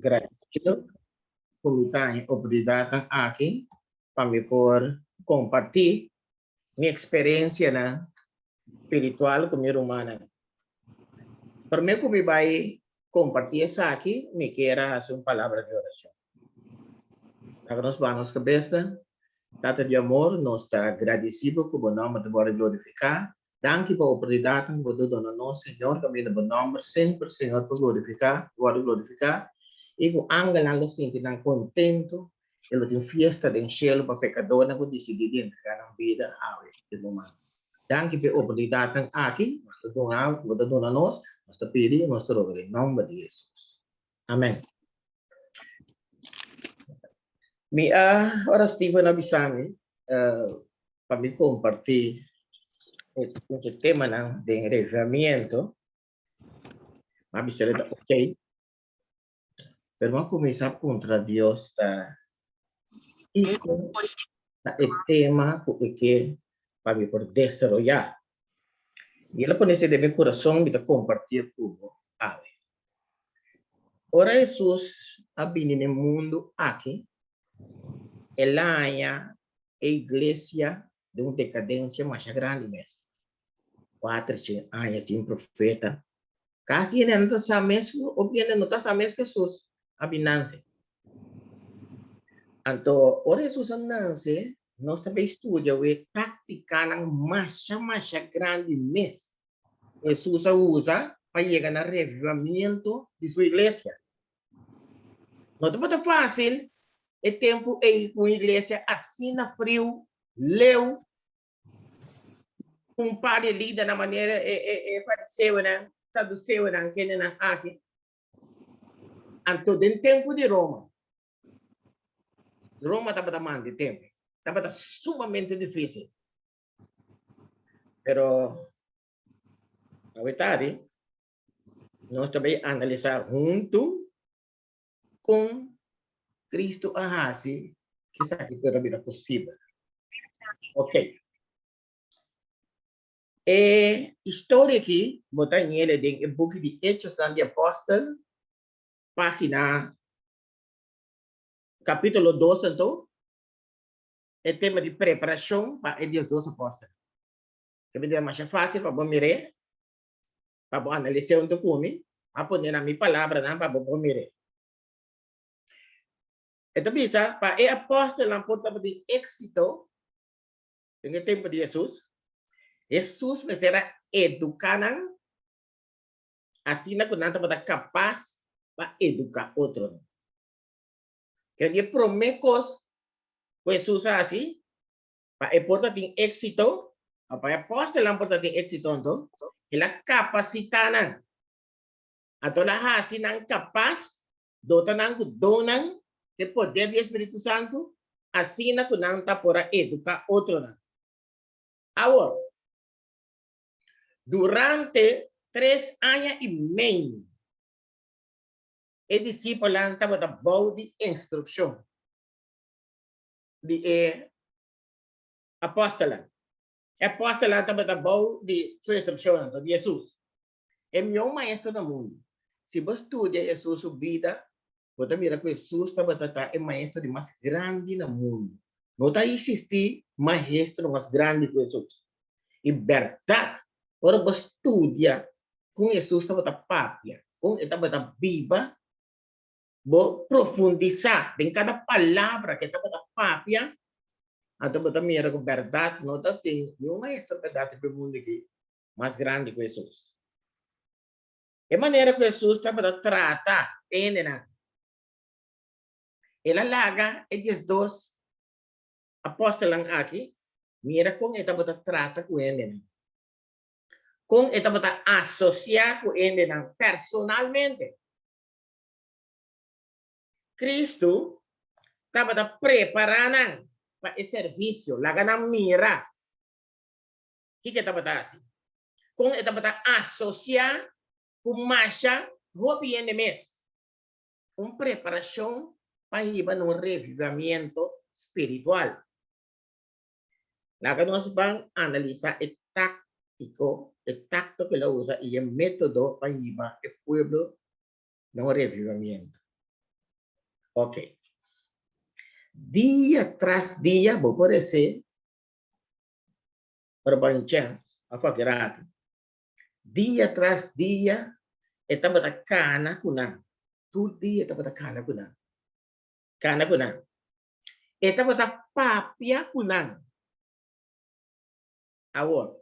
Gradisido ku mi ta haña e oportunidatnan aki pa mi por kompartí mi eksperensianan spiritual ku mi rumannan. Promé ku mi bai kompartí esaki, mi kier a hasi un palabra di orashon. Laga nos baha nos kabesnan. Tata di amor, nos ta gradisí bo ku bo nòmber ta wòrdu glorifiká. Danki pa oportunidatnan ku bo ta duna nos, Señor, kaminda bo nòmber semper, Señor, por glorifiká, wòrdu glorifiká, i ku angelnan lo sinti nan kontentu i lo tin fiesta den shelu pa pekadornan ku disidí di entregá nan bida awe den bo man. Danki pa e oportunidatnan aki nos ta duna, ku bo ta duna nos, nos ta pidi i nos ta roga den nòmber di Hesus. Amèn. Mi a, ora Steven a bisa mi pa mi kompartí e temanan den Revamiento, mi a bisa el ta ok, pero mi a kuminsá puntra Dios ta kiko ta e tema ku e ke pa mi por desaroyá. I el a pone esei den mi kurason, mi ta kompartié ku bo awe. Ora Hesus a bini na e mundu aki, el a haña e iglesia den un dekadensia masha grandi mes. Kuatershen aña sin profeta. Kasi hende no ta sa mes, hopi hende no ta sa mes ku Hesus a bin nanse. Anto, ora Hesus a nanse, nos ta bay studia e táktikanan masha masha grandi mes Hesus a usa pa yega na revivamiento di su iglesia. No tabata fácil e tempu ei ku un iglesia asina friu, leu, un par di lidernan manera e e e fariseonan, saduseonan, kendenan aki. Anto den tempu di Roma, Roma tabata manda e tempu, tabata sumamente difícil. Pero awe tardi nos ta bay analisá huntu kon Cristo a hasi ku esaki por a bira posibel. Ok. E historia aki bo ta hañ'el den e buki di Hechosnan di Apòstel, página kapítulo dos anto, e tema di preparashon pa e diesdos apòstel. Ta bira masha fásil pa bo mir'é, pa bo analis'é huntu ku mi, a pone na mi palabranan pa bo por mir'é. E ta bisa, pa e apòstelnan por tabatin éksito den e tempu di Hesus, Hesus mester a eduká nan asina ku nan tabata kapas pa eduká otronan. Ken di e promé kos ku Hesus a hasi pa e por ta tin éksito, òf pa e apòstelnan por ta tin éksito anto? El a kapasitá nan. Anto el a hasi nan kapas, dota nan ku donnan di poder di e Spiritu Santu, asina ku nan ta por a eduká otronan. Awor, durante tres aña i mei, E disipelnan tabata bou di instrukshon di e apòstelnan. E apòstelnan tabata bou di su instrukshonnan, di Hesus, e mihó maestro na mundu. Si bo studia Hesus su bida, bo ta mira ku Hesus tabata ta e maestro di mas grandi na mundu. No ta eksistí maestro mas grandi ku Hesus. I bèrdat, ora bo studia kon Hesus tabata papia, kon e tabata biba, bo profundisá den kada palabra ku e tabata papia, anto bo ta mira ku bèrdat no ta tin niun maestro bèrdat riba e mundu aki mas grandi ku Hesus. E manera ku Hesus tabata trata e hendenan, el a laga e diesdos apòstelnan aki mira kon e tabata trata ku hendenan, kon e tabata asosiá ku hendenan personalmente. Kristu tabata prepará nan pa e servisio, laga nan mira kiko e tabata hasi, kon e tabata asosiá ku masha hopi hende mes. Un preparashon pa hiba na un revivamiento spiritual. Laga nos ban analisá e táktiko, e takto ku el a usa i e método pa hiba e pueblo. Na un revivamiento. Ok. Dia tras dia bo por rece ora bo hay un chance of cualkier rato. Dia tras dia e tabata cana cu nan. Tur dia e tabata cana cu nan. Cana cu nan. E tabata papia cu nan. Awor,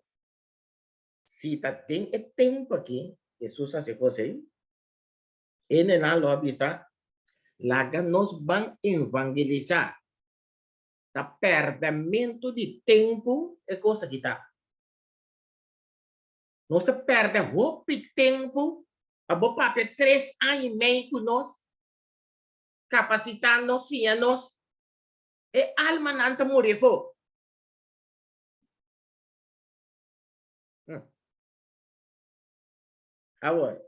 si ta den e tempo aki Jesus haci cos ei, hendenan lo a bisa, Laga nos ban evangelisa. Ta pèrdèmentu di tempu e kos aki ta. Nos ta pèrdè hopi tempu pa bo papia tres aña i mei ku nos, kapasitá nos, siña nos. E almanan ta muri afó. Awor,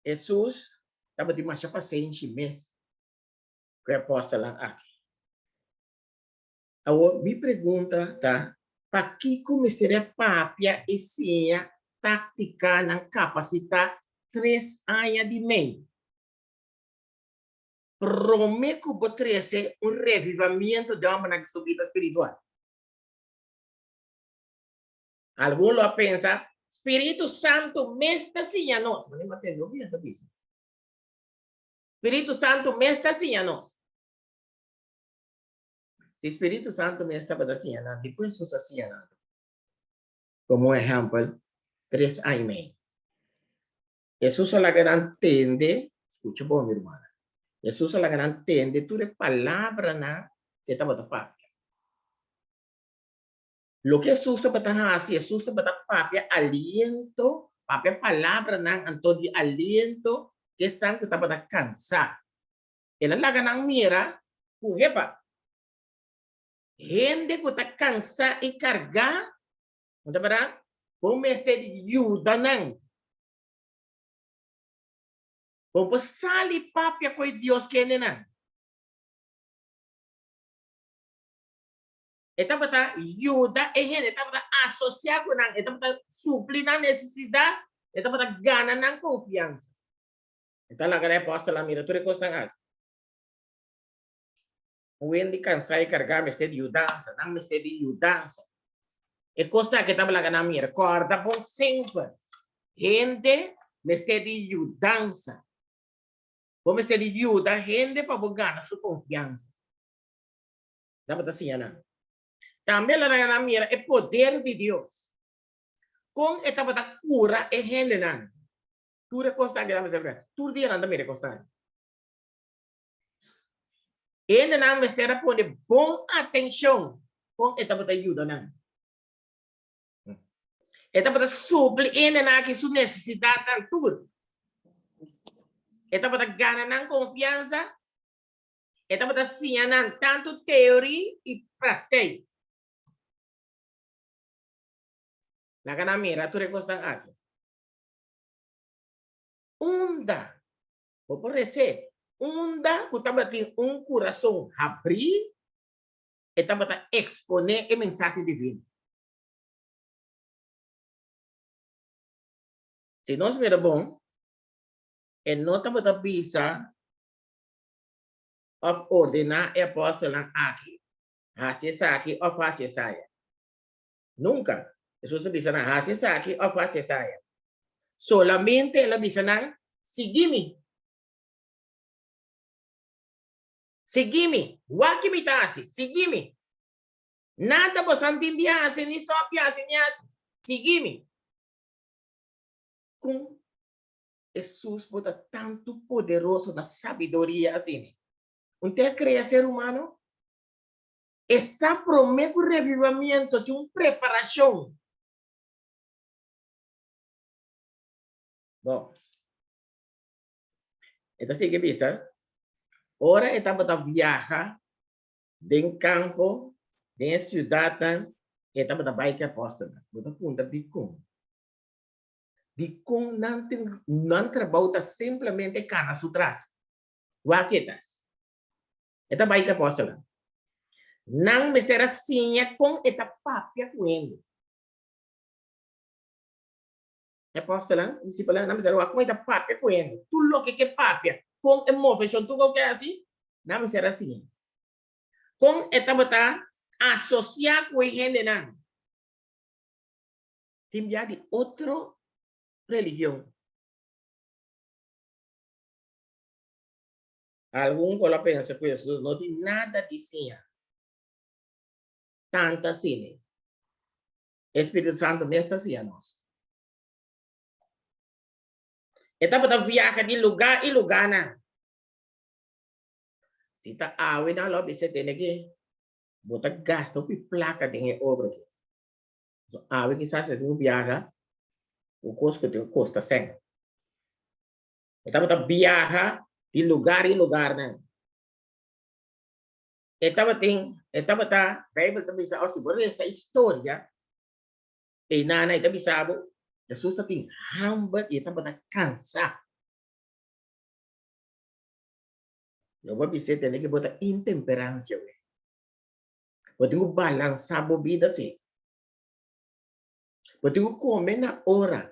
Hesus tabatin masha pasenshi mes ku e apòstelnan aki. Awor, mi pregunta ta, pakiko mester a papia i siña táktikanan kapasitá tres aña di mei promé ku bo trese un revivamiento den hòmbernan ku su bida spiritual? Algun lo a pensa, Spiritu Santu mes ta siña nos. Spiritu Santu mes ta siña nos. Si Spiritu Santu mes tabata siña nan, dikon Hesus a siña nan? Komo un ehèmpel, tres aña i mei. Hesus a laga nan tende, skucha bon mi rumannan, Hesus a laga nan tende tur e palabranan ku e tabata papia. Loke Hesus tabata hasi, Hesus tabata papia aliento, papia palabranan anto di aliento ku esnan ku tabata kansá. El a laga nan mira ku, hepa, hende ku ta kansá i kargá, no ta bèrdat? Bo mester di yuda nan. Bo por sali papia ku e Dios kendenan. E tabata yuda e hende, e tabata asosiá ku nan, e tabata supli nan nesesidat, e tabata gana nan konfiansa. E ta laga e apòstelnan mira tur e kosnan aki. Un hende kansá i kargá mester di yudansa, nan mester di yudansa. E kosnan aki e tabata laga nan mira. Kòrda bon semper, hende mester di yudansa. Bo mester di yuda hende pa bo gana su konfiansa. Tabata siña nan. Tambe el a laga nan mira e poder di Dios. Kon e tabata kura e hendenan. Tur e kosnan ke nan mester mira. Tur dia nan ta mira e kosnan. E hendenan mester a pone bon atenshon kon e tabata yuda nan. E tabata supli e hendenan aki su nesesidatnan tur. E tabata gana nan konfiansa. E tabata siña nan tantu teori i praktijk. Laga nan mira tur e kosnan aki. Unda bo por resé? Unda ku tabatin un kurason habrí, e tabata eksponé e mensahe divino. Si nos mira bon, e no tabata bisa òf ordená e apòstelnan aki, hasi esaki òf hasi esaya. Nunka Hesus a bisa nan, hasi esaki òf hasi esaya. Solamente el a bisa nan, Sigui mi. Sigui mi. Wak ki mi ta hasi. Sigui mi. Nada boso tin di hasi, ni stòp di hasi, ni hasi. Sigui mi. Kon Hesus por ta tantu poderoso na sabiduria asina? Un te a krea ser humano? E sa promé ku revivamiento tin un preparashon. Bon, e ta sigui bisa, ora e tabata viaha den kampo, den e siudatnan, e tabata bai ku e apòstelnan. Bo ta puntra dikon? Dikon nan tin nan trabou ta simplemente kana su tras? Wak e tas. E ta bai ku apòstelnan. Nan mester a siña kon e ta papia ku hende. E apòstelnan, disipelnan, nan mester wak kon e ta papia ku hende. Tur loke ke papia, kon e moveshon, tur loke hasi, nan mester a siña. Kon e tabata asosiá ku e hendenan. Tin bia di otro religion. Algun ku lo pensa ku Hesus no tin nada di siña. Tanta asina. E Spiritu Santu mes ta siña nos. E tabata viaha di lugá i lugánan. Si ta awe nan lo bisa tene ke bo ta gasta hopi plaka den e obra aki. So awe kisas e tin ku biaha ku kos ku tin ku kosta sèn. E tabata biaha di lugar i lugarnan. E tabatin, e tabata, Bijbel ta bisa, si bo resa historia, einana e ta bisa bo, Hesus ta tin hamber i e tabata kansa. Lo bo bis'é tende ke bo ta intemperansia we. Bo tin ku balansá bo bida si. Bo tin ku kome na ora.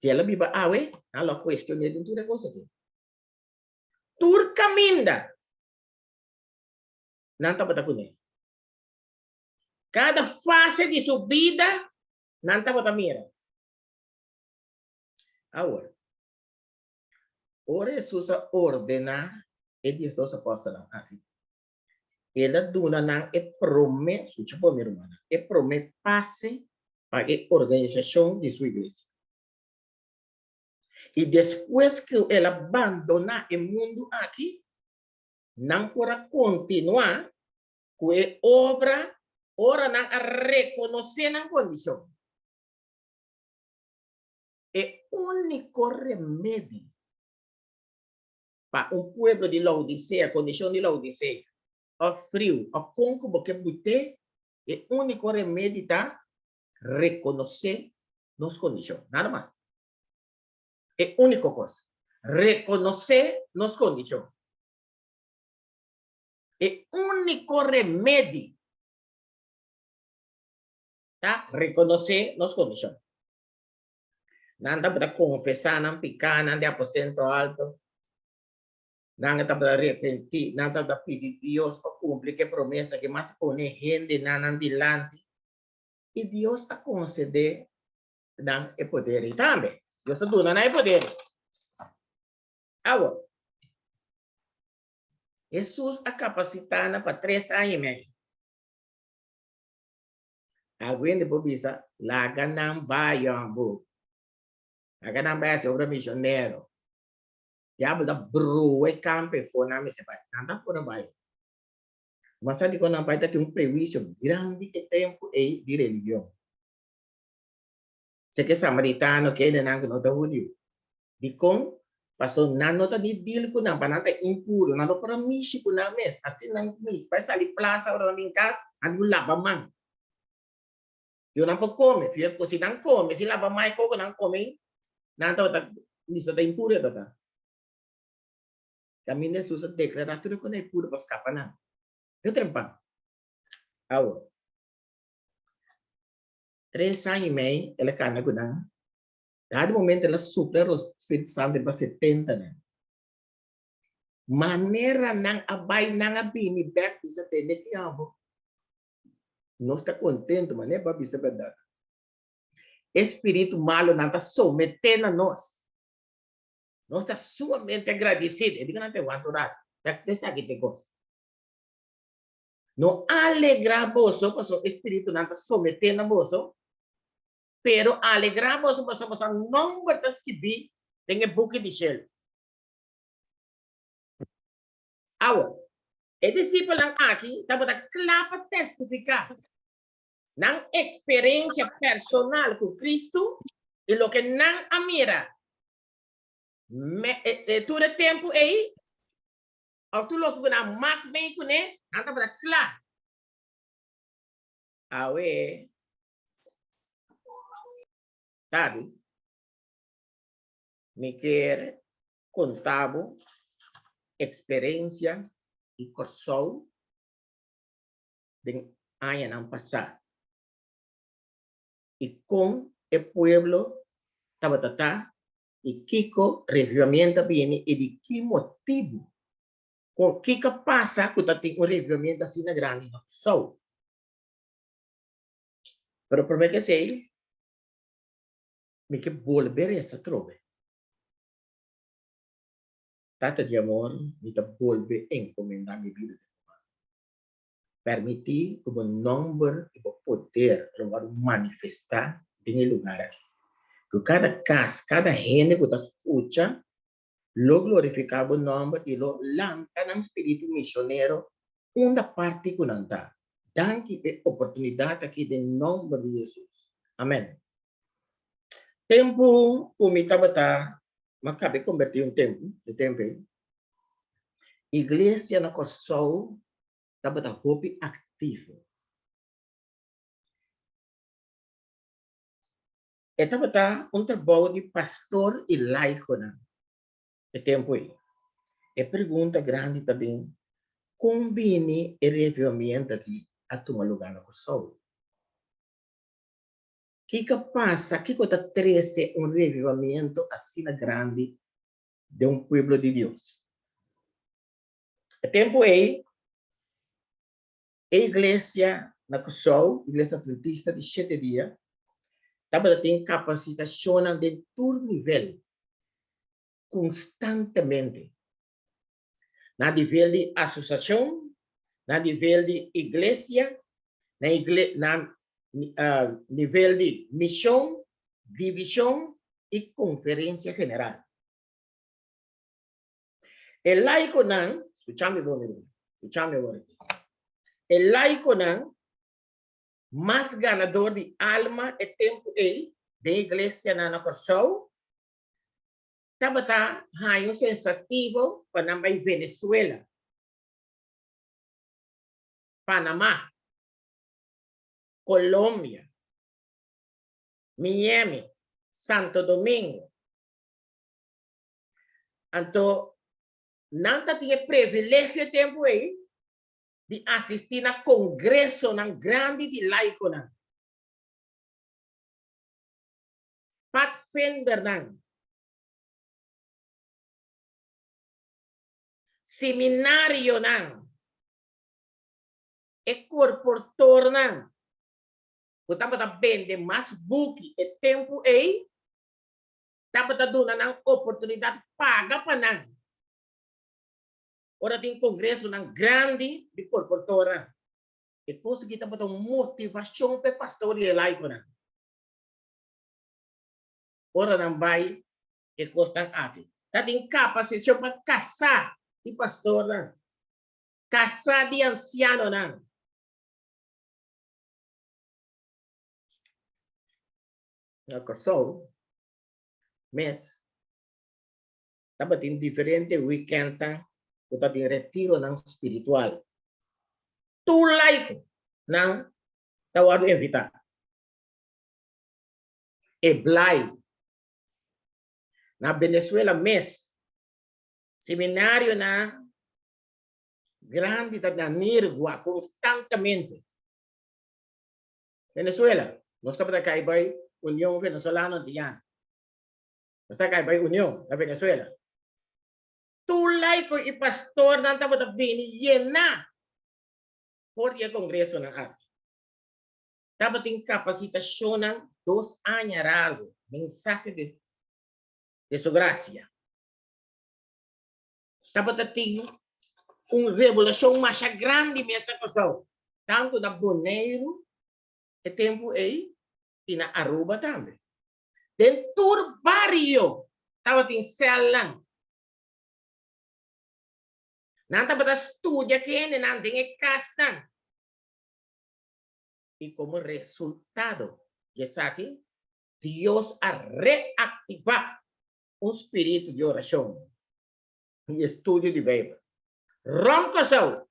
Si el a biba awe, nan lo a kuestion'é den tur e kos aki. Tur kaminda nan tabata kuné. Kada fase di su bida nan tabata mira. Awor, ora Hesus a ordená e diesdos apòstelnan aki, el a duna nan e promé, skucha bon mi rumannan, e promé pase pa e organisashon di su iglesia. I despues ku el a bandoná e mundu aki, nan por a kontinuá ku e obra ora nan a rekonosé nan kondishon. E úniko remedi pa un pueblo di Laodisea, kondishon di Laodisea, òf friu, òf kon ku bo ke but'é, e úniko remedi ta rekonosé nos kondishon. Nada mas. E úniko kos. Rekonosé nos kondishon. E úniko remedi ta rekonosé nos kondishon. Nan tabata konfesá nan pikánan den aposento alto. Nan tabata repentí. Nan tabata pidi Dios pa kumpli ku e promesa ku mas pone hendenan nan dilanti. I Dios a konsedé nan e poder ei tambe. Dios a duna nan e poder ei. Awor, Hesus a kapasitá nan pa tres aña i mei. Algun hende por bisa, Laga nan bai, yòmbu. Laga nan bai hasi obra misionero. Diabel ta brua e kampo efo nan mester bai. Nan ta por a bai. Mas sa dikon nan bai ta tin un prehuisio grandi e tempu ei di religion. Seke samaritano ke hendenan ku no ta hudiu. Dikon? Paso nan no ta ni deal ku nan, pa nan ta impuro, nan no por a mishi ku nan mes. Asina nan mishi, bai sali plasa ora nan bin kas, nan tin ku laba man. Yo nan por kome, fia ku si nan kome, si laba man e koko nan kome, nan tabata bisa ta impuro e tabata. Kaminda Hesus a deklará tur e kos ei puru pa skapa nan. Yo trempan. Awor, tres aña i mei el a kana ku nan. Dado momento el a supla e Spiritu Santu riba setenta nan. Manera nan a bai, nan a bini bèk bisa tende ki abo. Nos ta kontentu, manera bo a bisa bèrdat. E spiritu malunan ta someté na nos. Nos ta sumamente agradecido. E diga nan te wanta un rato. Ta te esaki te kos. No alegra boso pasobra e spiritunan ta someté na boso, pero alegra boso pasobra boso nomber ta skibí den e buki di shelu. Awor, e disipelnan aki tabata kla pa testifiká nan eksperensia personal ku Kristu i loke nan a mira tur e tempu ei, òf tur loke ku nan mak mei kuné, nan tabata kla. Awe tardi mi kier konta bo eksperensia di Kòrsou den añanan pasá. i kon e pueblo tabata ta i kiko revivamiento a bini i di ki motibu. Kon kiko a pasa ku ta tin un revivamiento asina grandi na Kòrsou? Pero promé ku esei mi ke bolbe resa atrobe. Tata di amor, mi ta bolbe encomenda mi bida den bo man. Permiti cu bo nomber y bo poder lo wòrdu manifesta den e lugar aki. Cu cada cas, cada hende cu ta scucha lo glorifica bo nomber y lo lanta nan spiritu misionero unda parti cu nan ta. Danki p'e oportunidad aki den nomber di Jesus. Amen. Tempu ku mi tabata, mi a kaba kombertí un tempu, e tempu ei, iglesia na Kòrsou tabata hopi aktivo. E tabata un trabou di pastor i laikonan e tempu ei. E pregunta grandi ta bin, kon bini e revivamiento aki a tuma lugá na Kòrsou? Kiko a pasa? Kiko ta trese un revivamiento asina grandi den un pueblo di Dios? E tempu ei, e iglesia na Kòrsou, Iglesia Adventista di Shete Dia, tabata tin kapasitashonnan den tur nivel, konstantemente. Na nivel di asosiashon, na nivel di iglesia, na igle na nivel di mishon, divishon i konferensia general. E laikonan, skucha mi bon mi skucha mi awor aki. E laikonan mas ganador di alma e tempu ei den iglesianan na Kòrsou tabata haña un sensativo pa nan bai Venezuela, Panamá, Colombia, Miami, Santo Domingo. Anto nan ta tin e privilegio e tempu ei di asistí na kongresonan grandi di laikonan. Padvindernan, seminarionan, e korportornan ku tabata bende mas buki e tempu ei tabata duna nan oportunidat paga pa nan ora tin kongresonan grandi di korportornan. E kos aki tabata un motivashon pa e pastor i e laikonan. Ora nan bai e kosnan aki. Ta tin kapasitashon pa kasá di pastornan, kasá di ansianonan. Na Kòrsou mes tabatin diferente wikèntnan ku tabatin retironan spiritual. Tur laikonan ta wòrdu invitá. E blai. Na Venezuela mes, seminarionan grandi ta na Nirgua constantemente. Venezuela, nos tabata kai bai Union Venezolano Antiano. Nos ta kai bai Union na Venezuela. Tur laiko i pastornan tabata bini yená for di e kongresonan aki. Tabatin kapasitashonnan dos aña largu, mensahe di de su grasia. Tabata tin un revelashon masha grandi mes na Kòrsou, tantu na Boneiru e tempu ei i na Aruba tambe. Den tur bario tabatin sèlnan. Nan tabata studia ku hendenan den e kasnan. I komo resultado di esaki, Dios a reaktivá un spiritu di orashon i estudio di Beibel. Rònt Kòrsou,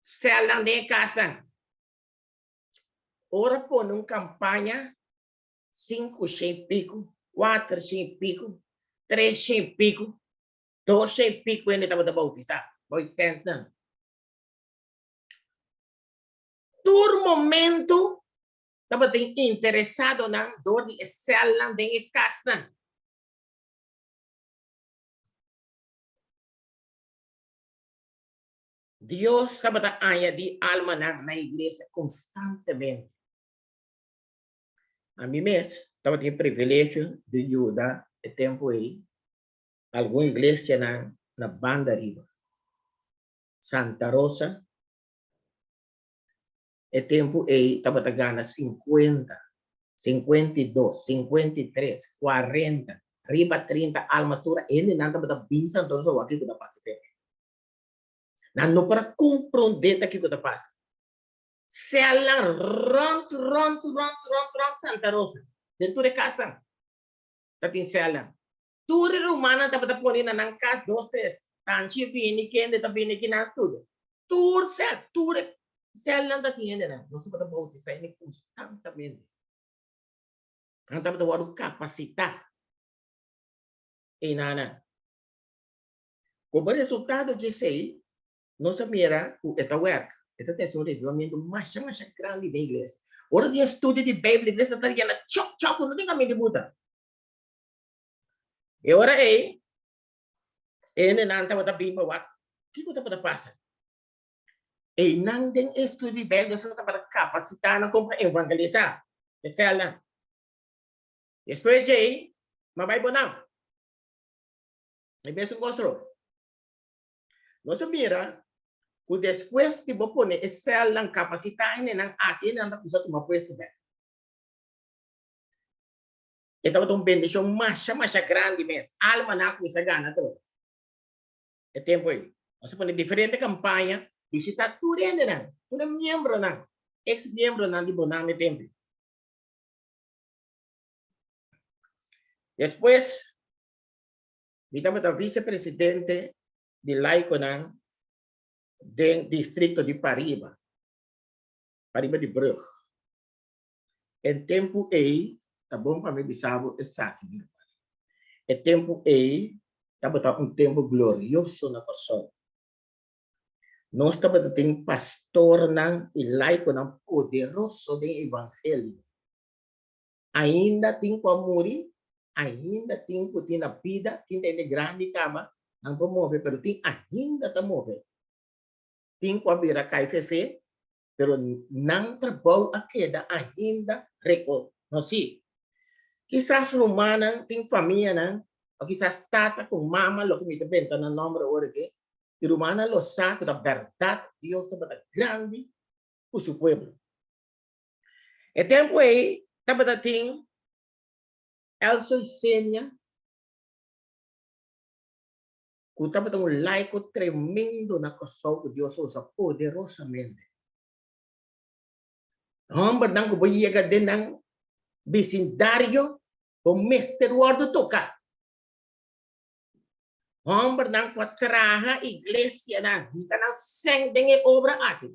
sèlnan den e kasnan. Ora pone un kampaña 500 i piku, 400 i piku, 300 i piku, 200 i piku hende tabata boutisá bou e tèntnan. Tur Tur momento tabatin interesadonan dor di e sèlnan den e kasnan. Dios tabata añadí almanan na iglesia konstantemente. Ami mes tabatin e privilegio di yuda e tempu ei algun iglesianan na banda riba Santa Rosa. E tempu ei tabata gana sinkuenta, 52, 53, 40, riba 30 alma tur hendenan tabata bin Santa Rosa wak kiko ta pasa te. Nan no por a komprondé ta kiko ta pasa. Sèlnan rònt, rònt, rònt, rònt, rònt Santa Rosa. Den tur e kasnan ta tin sèlnan. Tur e rumannan tabata pone na nan kas dos tres tanchi bini kende ta bini ki nan studio. Tur sèl, tur e sèlnan ta tin hendenan. Nos tabata boutisá hende konstantamente. Nan tabata wòrdu kapasitá einanan. Komo resultado di esei, nos a mira ku e ta wèrk. E ta trese un revivamentu masha masha grandi den iglesia. Ora di e studio di Beibel, iglesia ta yena chòk chòk ku no tin kaminda di buta. E ora ei, e hendenan tabata bin pa wak kiko tabata pasa. Einan den e studio di Beibel nos tabata kapasitá nan kon pa evangelisá e sèlnan. Despues djei, m'a bai Bonam. E mesun kos tro. Nos a mira ku despues di bo pone e sèlnan kapasitá hendenan aki, hendenan ta kuminsá tuma puesto bèk. E tabata un bendishon masha masha grandi mes. Almanan a kuminsá gana tur e tempu ei. Nos a pone diferente kampaña, bishitá tur hendenan, tur e miembronan, eks miembronan di Bonam e tempu ei. Despues mi tabata visepresidente di laikonan den distrikto di Pariba, pariba di brug. E tempu ei, ta bon pa mi bisa bo esaki, mi ruman, e tempu ei tabata un tempu glorioso na Kòrsou. Nos tabata tin pastornan i laikonan poderoso den evangelio. Ainda tin ku a muri, ainda tin ku tin na bida, tin ta hende grandi kaba, nan por move, pero tin ainda ta move. Tin ku a bira kai fefe, pero nan trabou a keda ainda rekonosí. Kisas rumannan tin famianan, o kisas tata ku mama, loke mi ta benta nan nòmber awor aki, i rumannan lo sa ku ta bèrdat Dios tabata grandi ku su pueblo. E tempu ei tabata tin Elso Isenia ku tabata un laiko tremendo na Kòrsou ku Dios a usa poderosamente. Hòmbernan ku bo yega den nan bisindario bo mester wòrdu toká. Hòmbernan ku a traha iglesianan, hita nan sèn den e obra aki.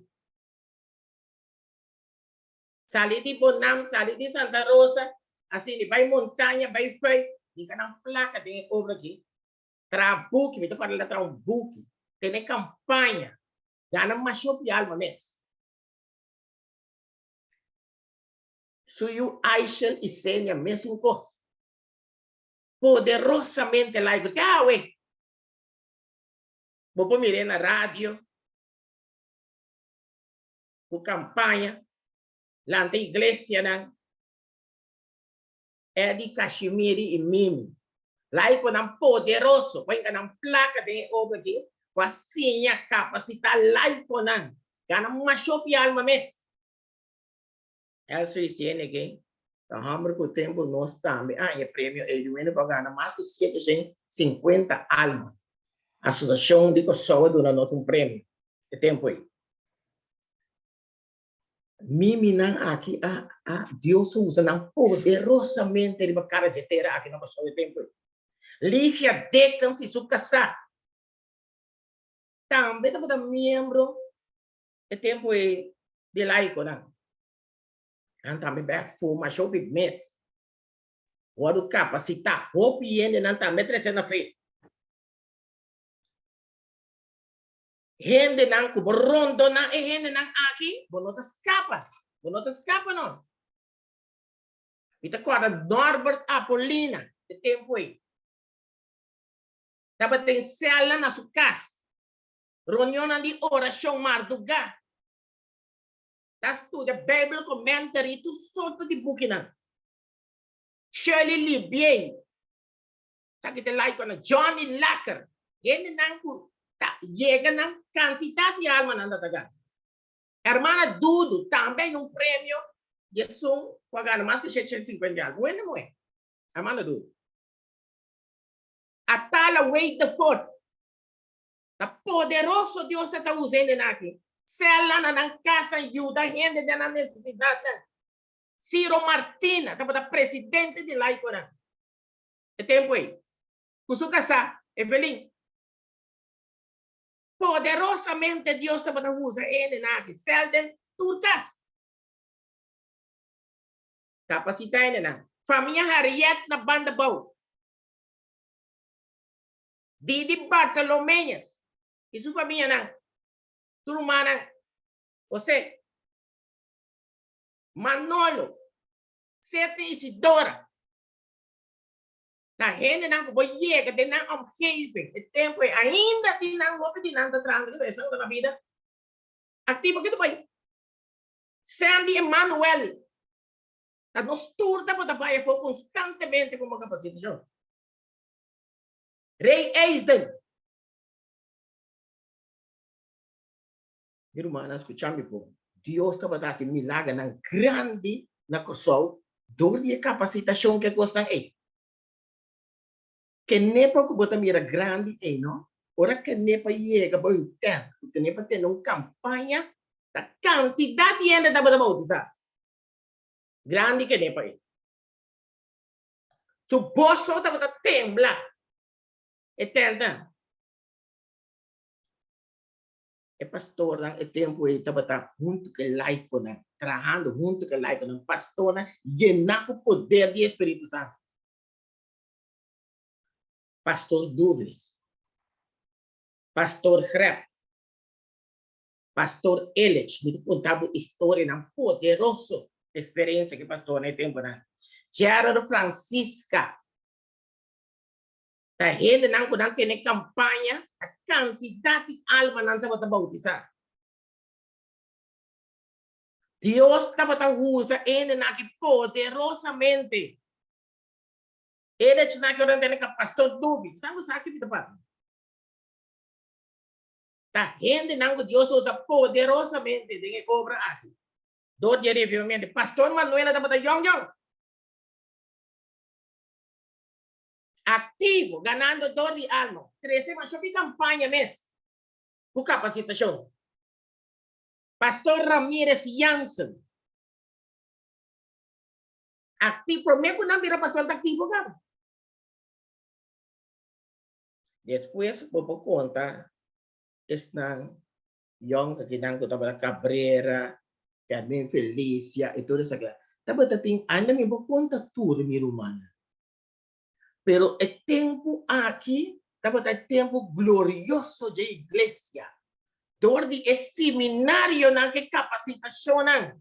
Sali di Bonam, sali di Santa Rosa, asina bai montaña, bai fuik, hinka nan plaka den e obra aki, traha buki, mi ta kòrda el a traha un buki, tene kampaña, gana masha hopi alma mes. Su yu Aishel i Senia mesun kos. Poderosamente laiku te awe. Bo por mir'é na radio. Ku kampaña lanta iglesianan Eddie Kashimiri i Mimi, laikonan poderoso ku a hinka nan plaka den e obra aki ku a siña kapasitá laikonan gana masha hopi alma mes. Elso Isiene ke ta hòmber ku tempu nos tambe a haña premio Edwin pa gana mas ku 750 alma. Asosiashon di Kòrsou a duna nos un premio e tempu ei. Miminan aki a a Dios a usa nan poderosamente riba kara dje tera aki na Kòrsou e tempu ei. Ligia Dickens i su kasá tambe tabata miembro e tempu ei di laikonan. Nan tambe bai a forma hopi mes, wòrdu kapasitá, hopi hendenan tambe trese na fe. Hendenan ku bo rondoná e hendenan aki, bo no ta skapa. Bo no ta skapa no. Mi ta kòrda Norbert Apolina e tempu ei. Tabatin sèlnan na su kas, reunionnan di orashon mardugá. Ta studia Bijbel Commentary i tur sorto di bukinan. Shirley Libiey, sa ki ta laikonan, Johnny Lacker, hendenan ku ta yega nan kantidat di almanan ta ta gana. Hermana Dudu tambe hay un premio di esun ku a gana mas ku 750 alma. Un hende muhé, Hermana Dudu. Atala Wade de Fort. Ta poderoso Dios ta ta usa hendenan aki. Sela na nan kasnan yuda hende den nan nesesidatnan. Ciro Martina tabata presidente di laikonan e tempu ei. Ku su kasá, Evelyn. Poderosamente Dios tabata usa e hendenan aki. Sel den tur kas. Kapasitá hendenan. Famia Harriet na banda bou. Didi Bartolomeus i su famianan, su rumannan, José, Manolo, Sete Isidora, ta hendenan ku bo yega den nan omgeving e tempu ei ainda tin nan hopi di nan ta trahando riba esnan ku ta na bida aktivo. Ke ta bai? Sandy Emanuel, ta nos tur tabata bai afó konstantemente ku kapasitashon. Rey Eisden. Mi rumannan, skucha mi bon. Dios tabata hasi milagernan grandi na Kòrsou dor di e kapasitashon ku e kosnan ei. Kenepa ku bo ta mira grandi ei no, ora kenepa yega bo un tènt ku kenepa tene un kampaña, ta kantidat di hende tabata boutisá. Grandi kenepa ei. Su boso tabata tembla e tèntnan. E pastornan e tempu ei tabata huntu ku e laikonan, trahando huntu ku e laikonan, pastornan yená ku poder di e Spiritu Santu. Pastor Duvis, Pastor Grep, Pastor Ellich, mi ta konta bo istorianan poderoso, eksperensia ku e pastornan e tempunan. Gerard Francisca, ta hendenan ku nan tene kampaña, ta kantidat di almanan tabata boutisá. Dios tabata usa hendenan aki poderosamente. Elechnan aki ora nan tene ka Pastor Duvi, sa bo sa ki mi ta papia? Ta hendenan ku Dios usa poderosamente den e obra aki. Dor di e revivamiento. Pastor Manuela tabata yong yong. Aktivo, ganando dor di alma. Trese masha bi kampaña mes ku kapasitashon. Pastor Ramirez Jansen. Aktivo, promé ku nan bira pastor ta aktivo kaba. Despues bo por konta esnan yòn akinan ku tabata Cabrera, Carmen Felicia i tur esaki. Tabata tin ainda mi por konta tur mi rumannan. Pero e tempu aki tabata e tempu glorioso dje iglesia. Dor di e seminarionan ku e kapasitashonnan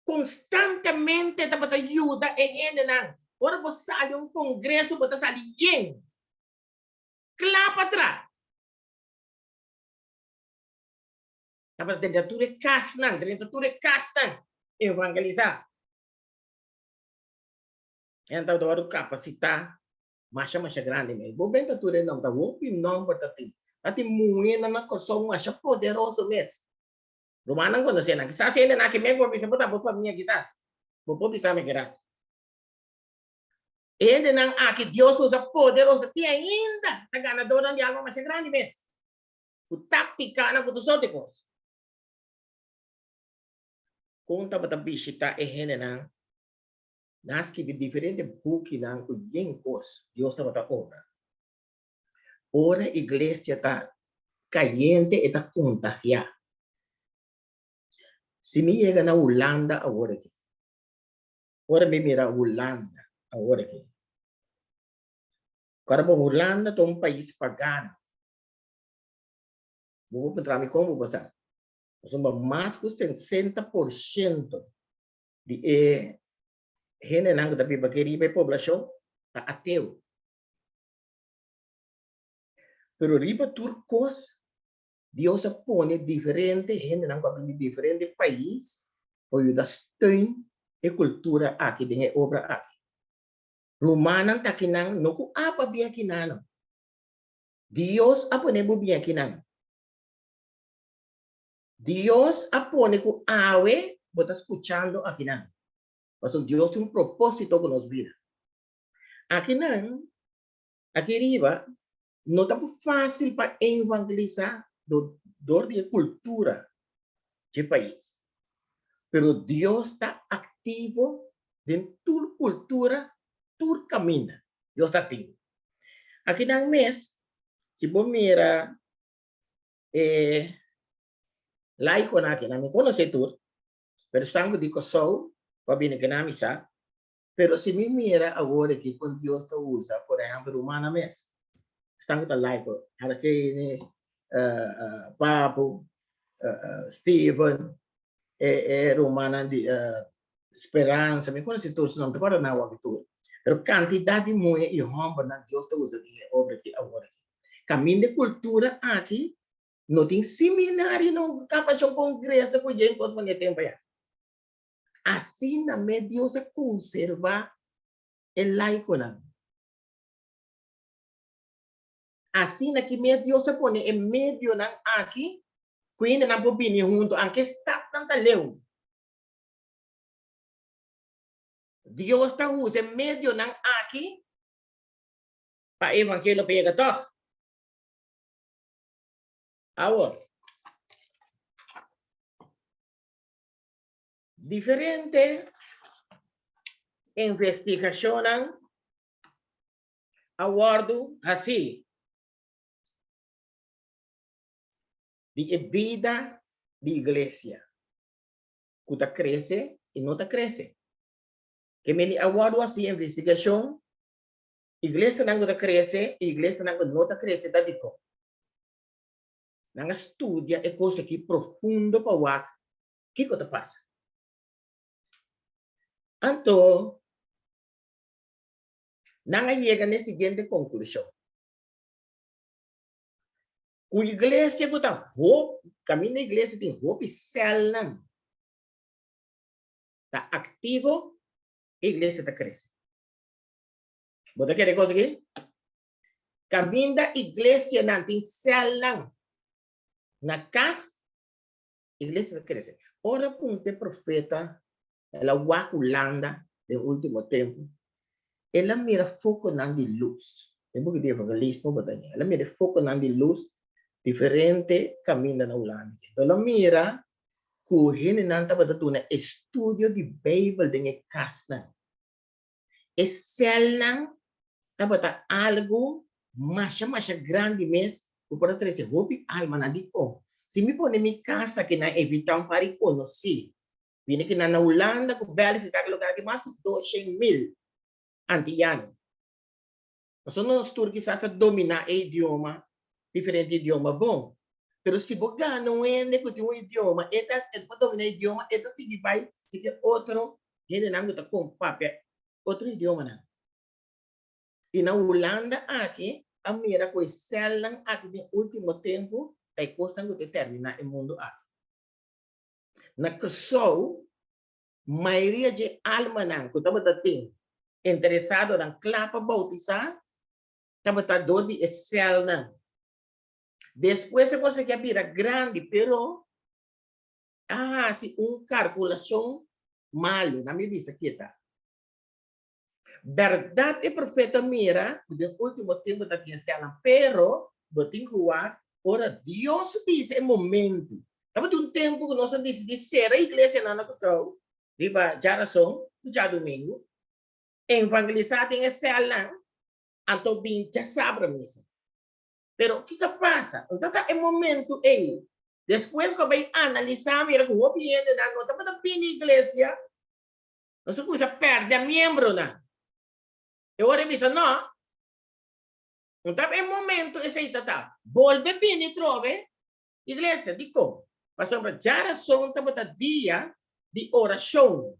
konstantemente tabata yuda e hendenan. Ora bo sali un kongreso bo ta sali yen, kla pa tra. Tabata drenta tur e kasnan, drenta tur e kasnan evangelisá. Nan tabata wòrdu kapasitá masha masha grandi mes. Bo benta tur e nòmber, ta hopi nòmber ta tin. Ta tin muhénan na Kòrsou masha poderoso mes. Rumannan konosé nan. Kisas hendenan aki mes por bisa bo ta bo famia kisas. Bo por bisa mi kera. Hendenan aki Dios usa poderoso te ainda ta ganadornan di alma masha grandi mes. Ku táktikanan ku tur sorti kos. Kon tabata bishita e hendenan? Nan a skibi diferente bukinan ku yen kos Dios tabata obra. Ora iglesia ta kayente e ta kontagiá. Si mi yega na Hulanda awor aki, ora mi mira Hulanda awor aki, kòrda bo Hulanda ta un pais pagano. Bo por puntra mi kon bo por sa. Pasobra mas ku 60% di e hendenan ku ta biba aki riba e poblashon ta ateo. Pero riba tur kos Dios a pone diferente hendenan ku a bini di diferente pais pa yuda steun e kultura aki den e obra aki. Rumannan ta akinan no ku abo a bin akinan no. Dios a pone bo bin akinan. Dios a pone ku awe bo ta skuchando akinan. Pasobra Dios tin un propósito ku nos bida. Akinan, aki riba, no ta fásil pa evangelisá dor di e kultura dje pais. Pero Dios ta aktivo den tur kultura, tur kaminda. Dios ta aktivo. Akinan mes, si bo mira e laikonan aki, nan mi konosé tur, pero esnan ku di Kòrsou ku a bini kinan mi sa, pero si mi mira awor aki kon Dios ta usa, por ehèmpel rumannan mes, esnan ku ta laiko, Argenis, Papu, Steven, e rumannan di Speransa, mi konosé tur su nòmber, ta kòrda nan awor tur. Pero kantidat di muhé i hòmbernan Dios ta usa den e obra aki awor aki. Kaminda e kultura aki no tin seminario, no kapashon kongreso ku yen kos manera tempu aya. Asina mes Dios a konservá e laikonan. Asina ki mes Dios a pone e medionan aki ku hendenan por bini huntu, anke stapnan ta leu. Dios ta usa e medionan aki pa e evangelio pega tòg. Awor, diferente investigashonnan a wòrdu hasí di e bida di iglesia ku ta krese i no ta krese. Ke meni a wòrdu hasi investigashon, iglesianan ku ta krese i iglesianan ku no ta krese ta dikon. Nan a studia e kos aki profundo pa wak kiko ta pasa. Anto nan a yega na e siguiente konklushon, Ku iglesia ku ta hopi, kaminda iglesia tin hopi sèlnan ta aktivo, e iglesia ta krese. Bo ta kere e kos aki? Kaminda iglesianan tin sèlnan na kas, iglesia ta krese. Ora punta e profeta, el a wak Hulanda den ultimo tempu, el a mira fokonan di lus. Den buki di evangelismo bo ta haña. El a mira e fokonan di lus diferente kaminda na Hulanda. El a mira ku hendenan tabata duna estudio di Beibel den e kasnan. E sèlnan tabata algu masha masha grandi mes ku por a trese hopi almanan. Dikon? Si mi pone mi kas aki nan evitá un par di konosí bini ki nan na Hulanda ku Bèlgika ku lugar tin mas ku 200,000 antiyano. Pasobra nos tur kisas ta dominá e idioma, diferente idioma bon. Pero si bo gana un hende ku tin un idioma, e ta e por dominá e idioma, e ta sigui bai sigui otro hendenan ku ta kon papia otro idiomanan. I na Hulanda aki a mira ku e sèlnan aki den último tempu ta e kosnan ku ta terminá e mundu aki. Na Kòrsou mayoria dje almanan ku tabata tin interesadonan kla pa boutisá tabata dor di e sèlnan. Despues e kos aki a bira grandi, pero a hasi un kalkulashon malu. Nan mi bisa ki e ta. Bèrdat e profeta mira ku den último tempu ta tin sèlnan, pero bo tin ku wak ora Dios bisa e momentu. Tabatin un tempu ku nos a disidí sera iglesianan na Kòrsou riba djarason ku djadumingu, evangelisá den e sèlnan, anto bin djasabra misa. Pero kiko a pasa? Unda ta e momentu ei? Despues ku a bai analisá mira ku hopi hendenan no tabata bini iglesia. Nos a kuminsá pèrdè miembronan. E ora e bisa, No. Un ta e momento esei ta ta. Bolbe bini trobe. Iglesia, dikon? Pasobra djarason tabata dia di orashon.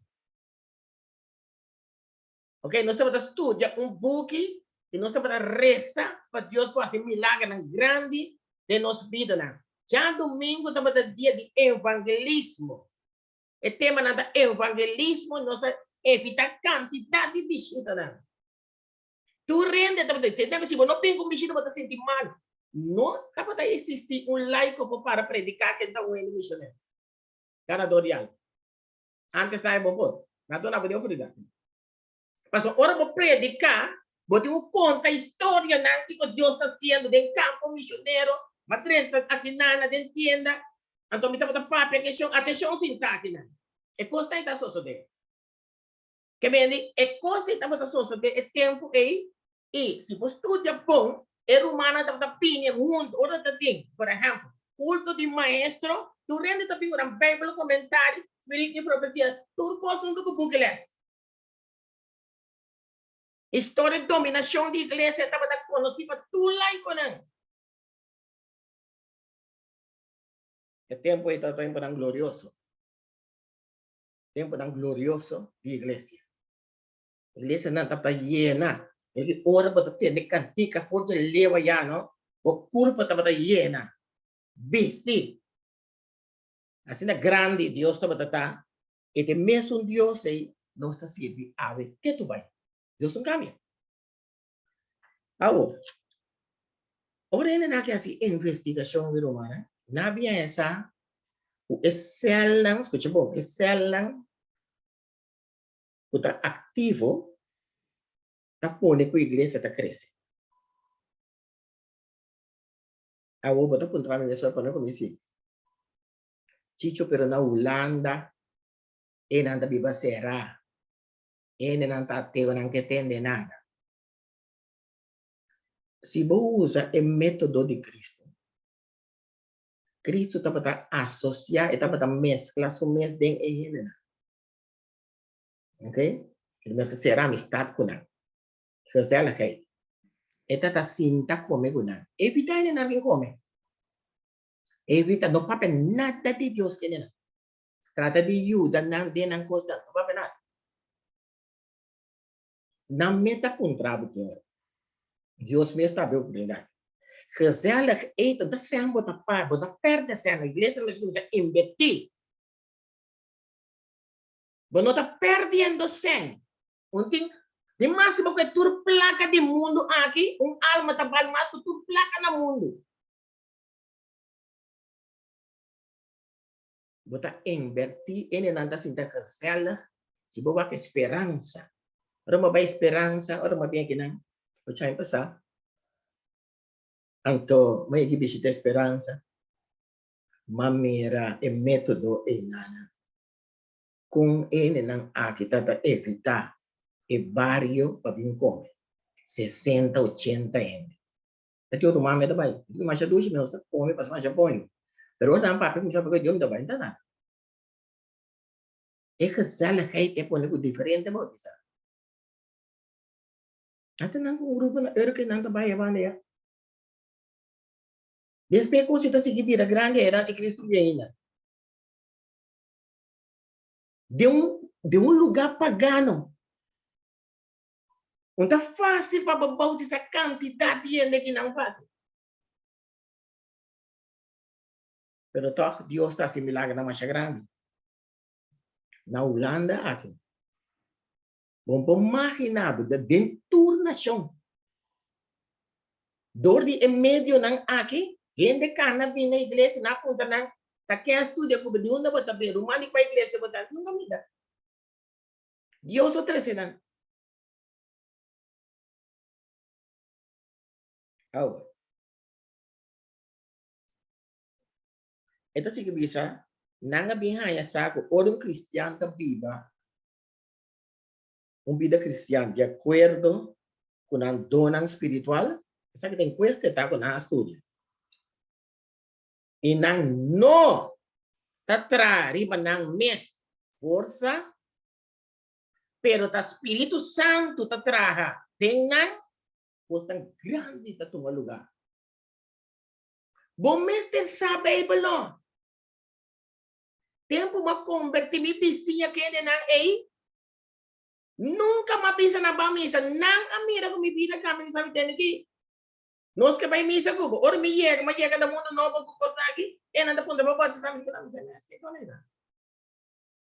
Ok, nos tabata studia un buki i nos tabata resa pa Dios por hasi milagernan grandi den nos bidanan. Djadumingu tabata dia di evangelismo. E temanan ta evangelismo, nos ta evita kantidat di bishitanan. Tur hende tabata di tende, si bo no bin ku un bishita bo ta sinti mal. No tabata existi un laiko por para prediká ken ta un hende misionero, ganador di alma. Antes ta bo por. Na duna bo di oportunidat. Pasobra ora bo prediká, bo tin ku konta historianan kiko Dios ta hasiendo den kampo misionero, ma drenta akinana den tienda, anto mi tabata papia ku e shon, atenshon sinta akinan. E kos ta ei ta sosodé. Ke mende e kos ei tabata sosodé e tempu ei, i si bo studia bon, e rumannan tabata bini huntu ora ta tin, por ehèmpel, kulto di maestro, tur hende ta bin ku nan Beibel, komentario, spiritu di profesia, tur kos huntu ku buki lès. Historia di dominashon di iglesia tabata konosí pa tur laikonan. E tempu ei tabata tempunan glorioso. Tempunan glorioso di iglesia. Iglesianan tabata yena. E di ora bo ta tende kantika for di leu ayá no, bo kurpa tabata yena. Bisti. Asina grandi Dios tabata ta, e ta e mesun Dios ei nos ta sirbi awe ketu bai. Dios no kambia. Awor, ora hende nan ke hasi investigashon, mi rumannan, nan a bin haña sa ku e sèlnan, skucha bon, e sèlnan ku ta aktivo ta pone ku iglesia ta krese. Awor bo ta puntra mi mesora pa no ku mi sigui. Chicho pero na Hulanda e nan ta biba será, hendenan ta ateo nan ke tende nada. Si bo usa e método di Cristo, Cristo tabata asosiá, e tabata meskla su mes den e hendenan. Ok? E mester sera amistad ku nan. Gezelligheid. E ta ta sinta kome ku nan. Evita hendenan bin kome. Evita, no papia nada di Dios ku hendenan. Trata di yuda nan den nan kosnan. No papia nada. Nan mes ta puntra bo ki ora. Dios mes ta habi oportunidad. Gezellig eten, ta sen bo ta pa, bo ta perde sen. Iglesia mester kuminsá invertí. Bo no ta perdiendo sen. Un tin di mas si bo ke tur plaka di mundu aki, un alma ta bal mas ku tur plaka na mundu. Bo ta inverti ene nan ta sinta gezellig si bo wak speransa. Ora bo bai speransa, ora bo bin akinan, bo chai pasa. Anto bo yegi bishita speransa, m'a mira e metodo einana. Kon hendenan aki ta ta evitá e bario pa bin kome? Sesenta, ochenta hende. Ta ki otro mame ta bai? Di masha dushi mi nos ta kome pasa masha boño. Pero ora nan papia kuminsá papia Dios mi ta bai, mi ta nada. E gezelligheid e pone ku diferente bautisá. Ata nan ku un grupo na Urk nan ta bai e banda ya. Despues ku si ta sigui bira grandi e heransia Cristo bien ainda. Den un den un lugá pagano. Un ta fásil pa bo bautisá kantidat di hende ki nan fásil. Pero tòg Dios ta hasi milagernan masha grandi. Na Hulanda aki, bo por maginá bo den tur nashon. Dor di e medionan aki, hende kana bini na iglesia, nan a puntra nan, Ta ken a studia ku bo? Di unda bo ta bin? Ruman di kua iglesia bo ta? Nunka mira. Dios a trese nan. Awor, e ta sigui bisa, nan a bin haña sa ku ora un kristian ta biba un bida kristian di akuerdo ku nan donnan spiritual, esaki ta enkuesta e ta ku nan a studia, i nan no ta traha riba nan mes forsa, pero ta Spiritu Santu ta traha den nan, kosnan grandi ta tuma lugá. Bo mester sa Beibel no. Tempu m'a kombertí mi bisiña kendenan ei, nunka m'a bisa nan ban misa. Nan a mira ku mi bida kambia, mi sa mi tende ki nos ke bai misa ku bo. Ora mi yega, m'a yega na mundu nobo ku kosnan aki, e nan ta puntra bo batisá. Mi di ku nan, mi sa mi hasi kon ei nan.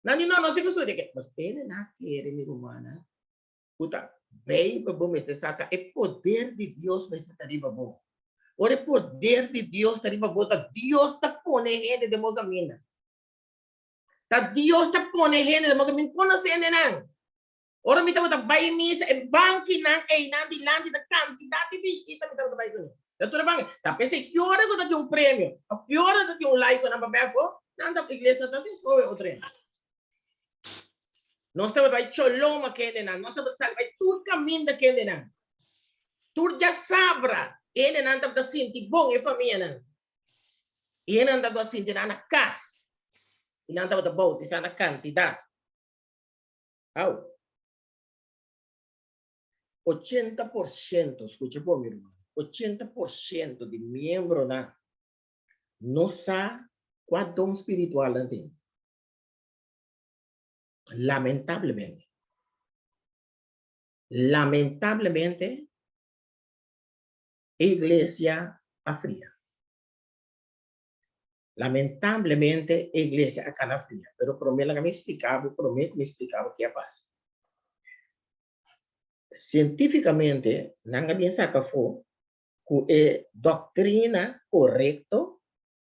Nan di no, nos tin ku studia ke. Mas ene nan a kere mi rumannan ku ta Beibel bo mester sa ta e poder di Dios mester ta riba bo. Ora e poder di Dios ta riba bo, ta Dios ta pone hende den bo kaminda. Ta Dios ta pone hende den bo kaminda. Mi konosé hendenan. Ora mi tabata bai misa, e bankinan einan dilanti ta kantidat di bishita mi tabata bai kuné. Ta tur e banki. Ta p'esei ki ora ku ta tin un premio òf ki ora ta tin un laikonan pa bèf bo, nan ta iglesia ta tin skohe otro hende. Nos tabata bai Choloma kendenan, nos tabata sali bai tur kaminda kendenan. Tur djasabra hendenan tabata sinti bon, e famianan. I hendenan tabata sinti nan na kas. I nan tabata boutisá na kantidat. Au. 80%, skucha bon mi ruman, 80% di miembronan no sa kua don spiritual nan tin. Lamentablemente. Lamentablemente e iglesia a fria. Lamentablemente e iglesia a cana fria. Pero prome laga mi explica bo, prome cu mi explica bo ke a pasa. Cientificamente nan a bien saca afo cu e doctrina corecto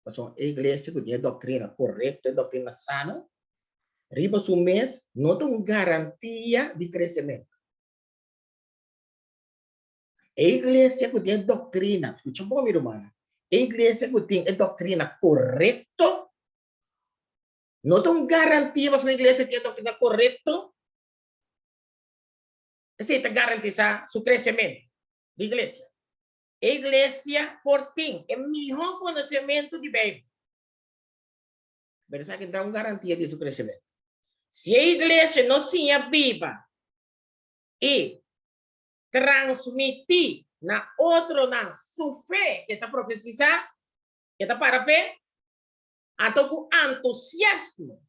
Pasobra e iglesia ku tin e doktrina korekto, e doktrina sano, riba su mes no ta un garantia di kresementu. E iglesia ku tin e doktrina, skucha bon mi rumannan, e iglesia ku tin e doktrina korekto no ta un garantia pasobra un iglesia tin e doktrina korekto, esei ta garantisá su kresementu di iglesia. E iglesia por tin e mihó konosementu di Beibel, pero esaki no ta un garantia di su kresementu. Si e iglesia no siña biba i transmití na otronan su fe ke ta profesisá, ke ta para p'e, anto ku antusiasmo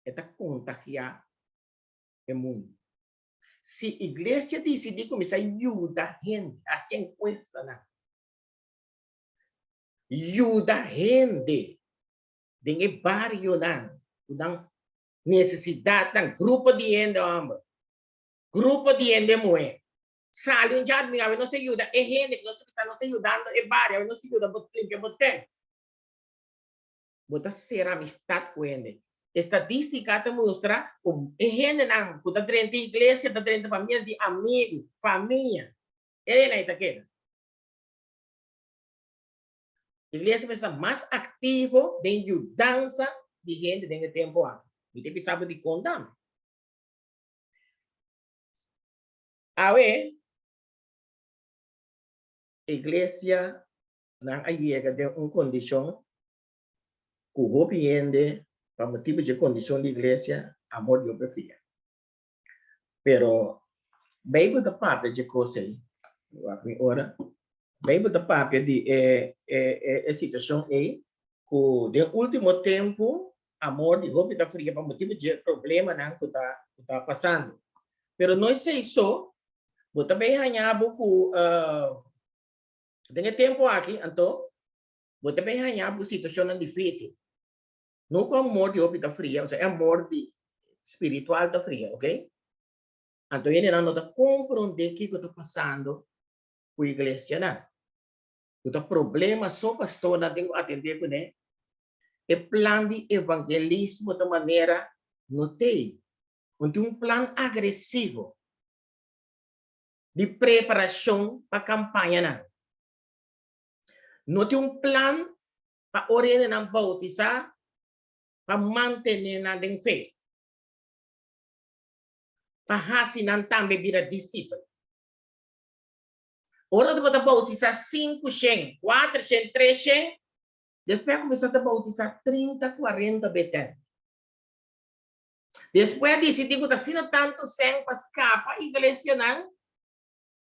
e ta kontagiá e mundu. Si iglesia disidí kuminsá yuda hende, hasi enkuestanan, yuda hende den e barionan ku nan nesesidatnan, grupo di hende hòmber, grupo di hende muhé, sali un djadmin, awe nos ta yuda e hende ku nos ta bisa nos ta yudando e bario, awe nos ta yuda bo limpia bo tèn. Bo ta sera amistat ku hende. Estadístika ta mustra ku e hendenan ku ta drenta iglesia ta drenta pa medio di amigu, famia. E hendenan ei ta keda. Iglesia mester ta mas aktivo den yudansa di hende den e tempu aki. Mi ta bisa bo dikon tambe. Awe, iglesia nan a yega den un kondishon ku hopi hende pa motibu dje kondishon di iglesia amor di hopi fria. Pero Beibel ta papia dje kos ei. Wak mi ora. Beibel ta papia di e e e situashon ei ku den ultimo tempu amor di hopi ta fria pa motibu dje problemanan ku ta ku ta pasando. Pero no esei so, bo ta bay haña bo ku Den e tempu aki, anto, bo ta bin haña bo situashonnan difísil. No ku amor di hopi ta fria, osea e amor di spiritual ta fria, ok? Anto hendenan no ta komprondé kiko ta pasando ku iglesianan. Ku ta problema so pastornan tin ku atendé kuné. E plan di evangelismo ta manera no t'ei. No tin un plan agresivo. Di preparashon pa kampañanan. No tin un plan pa ora hendenan boutisá pa mantené nan den fe, pa hasi nan tambe bira disipel. Ora bo ta boutisá 500, 400, 300, despues a kuminsá ta boutisá 30, 40 betèn. Despues a disidí ku ta asina tantu sèn pa skapa iglesianan.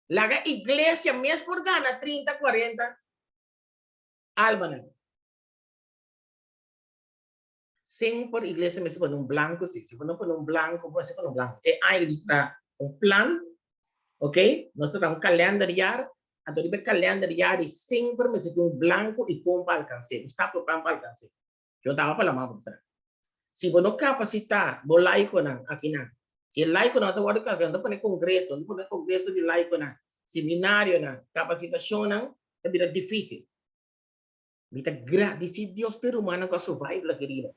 Laga iglesia mes por gana 30, 40 almanan. Semper iglesia mester pone un blanco si. Si bo no pone un blanco, bo mester pone un blanco. E aña nos ta un plan, ok? Nos ta traha un kalenderjaar, anto riba e kalenderjaar di semper mester tin un blanco y con pa alcans'é, un stappenplan pa alcans'é. Yo taba pa lama bo tra. Si bo no capacita bo laiconan akinan, si e laiconan no ta wordo capacita, no ta pone congreso, no ta pone congreso di laiconan, seminarionan, capacitacionnan, ta bira dificil. Mi ta gradisí Dios p'e rumannan ku a survive la kerido.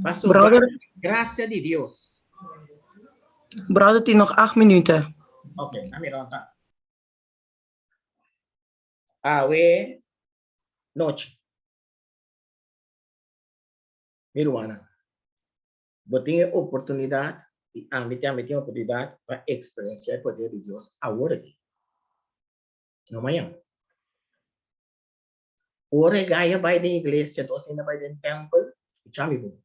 Pa survive, Brother, gracia di Dios. Brother tin nog 8 minuten. Ok, a mira ota. Awe nochi. Mi rumannan, bo tin e oportunidat i ami tambe tin e oportunidat pa eksperensiá e poder di Dios awor aki. No mañan. Ora e gaya bai den iglesia, dos hende bai den tempel, skucha mi bon,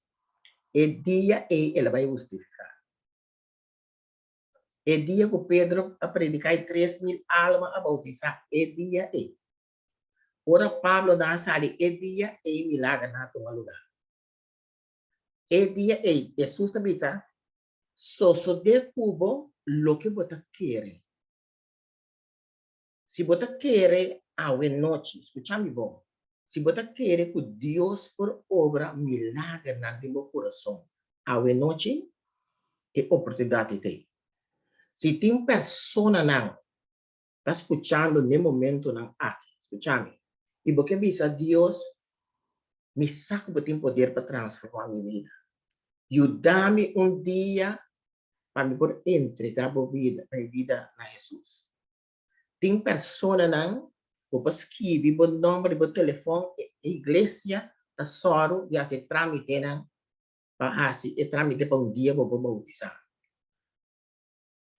e dia ei el a bai hustifiká. E dia ku Pedro a prediká i 3000 alma a boutisá, e dia ei. Ora Pablo nan a sali, e dia ei milagernan a tuma lugá. E dia ei, Hesus ta bisa, Sosodé ku bo loke bo ta kere. Si bo ta kere awe nochi, skucha mi bon, si bo ta kere ku Dios por obra milagernan den bo kurason awe nochi, e oportunidat ei ta ei. Si tin personanan ta skuchando n'e momentonan aki, skucha mi, i bo ke bisa Dios, Mi sa ku bo tin poder pa transformá mi bida. Yuda mi un dia pa mi por entregá bo bida, mi bida na Hesus. Tin personanan ku por skibi bo nòmber di bo telefòn, e iglesia ta sòru di hasi e trámitenan pa hasi e trámite pa un dia bo por boutisá.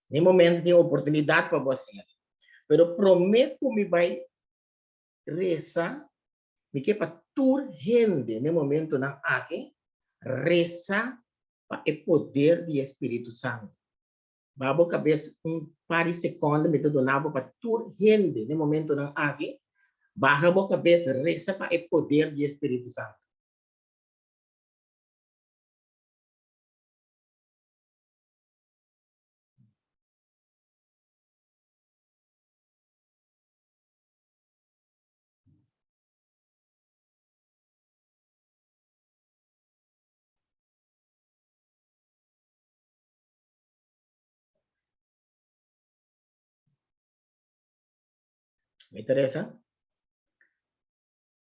Den e momento tin oportunidat pa bo hasi. Pero promé ku mi bai resa, mi ke pa tur hende den e momentonan aki resa pa e poder di e Spiritu Santu. Ba bo kabes un par di sekonde mi ta duna bo pa tur hende den momentonan aki baha bo kabes resa pa e poder di e Spiritu Santu. Mi ta resa,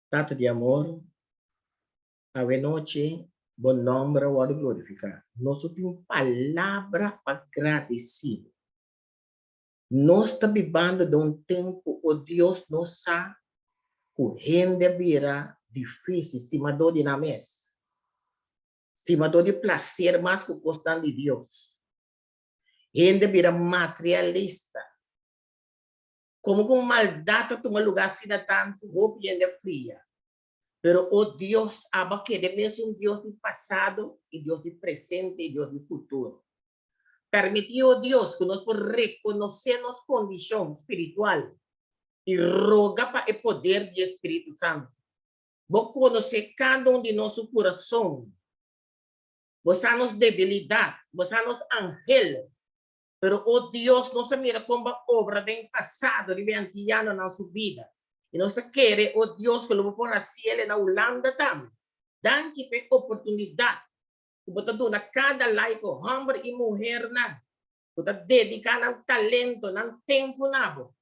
Tata di amor, awe nochi bo nomber a wòrdu glorifiká. Nos no tin palabra pa gradisí bo. Nos ta bibando den un tempu o Dios nos sa ku hende a bira difísil, stimadó di nan mes. Stimadó di plaser mas ku kosnan di Dios. Hende bira materialista. Komo ku maldat ta tuma lugá asina tantu, hopi hende a fria. Pero, o Dios, abo a keda e mesun Dios di pasado i Dios di presente i Dios di futuro. Permití, o Dios, ku nos por rekonosé nos kondishon spiritual i roga pa e poder di e Spiritu Santu. Bo konosé kada un di nos su kurason. Bo sa nos debilidat, Bo sa nos anhelo. Pero, o Dios, nos a mira kon Bo a obra den pasado riba e antianonan su bida. I nos ta kere, o Dios, ku lo Bo por hasiel na Hulanda tambe. Danki pa e oportunidat ku Bo ta duna kada laiko, hòmber i muhernan, ku ta dediká nan talento, nan tempu na Bo.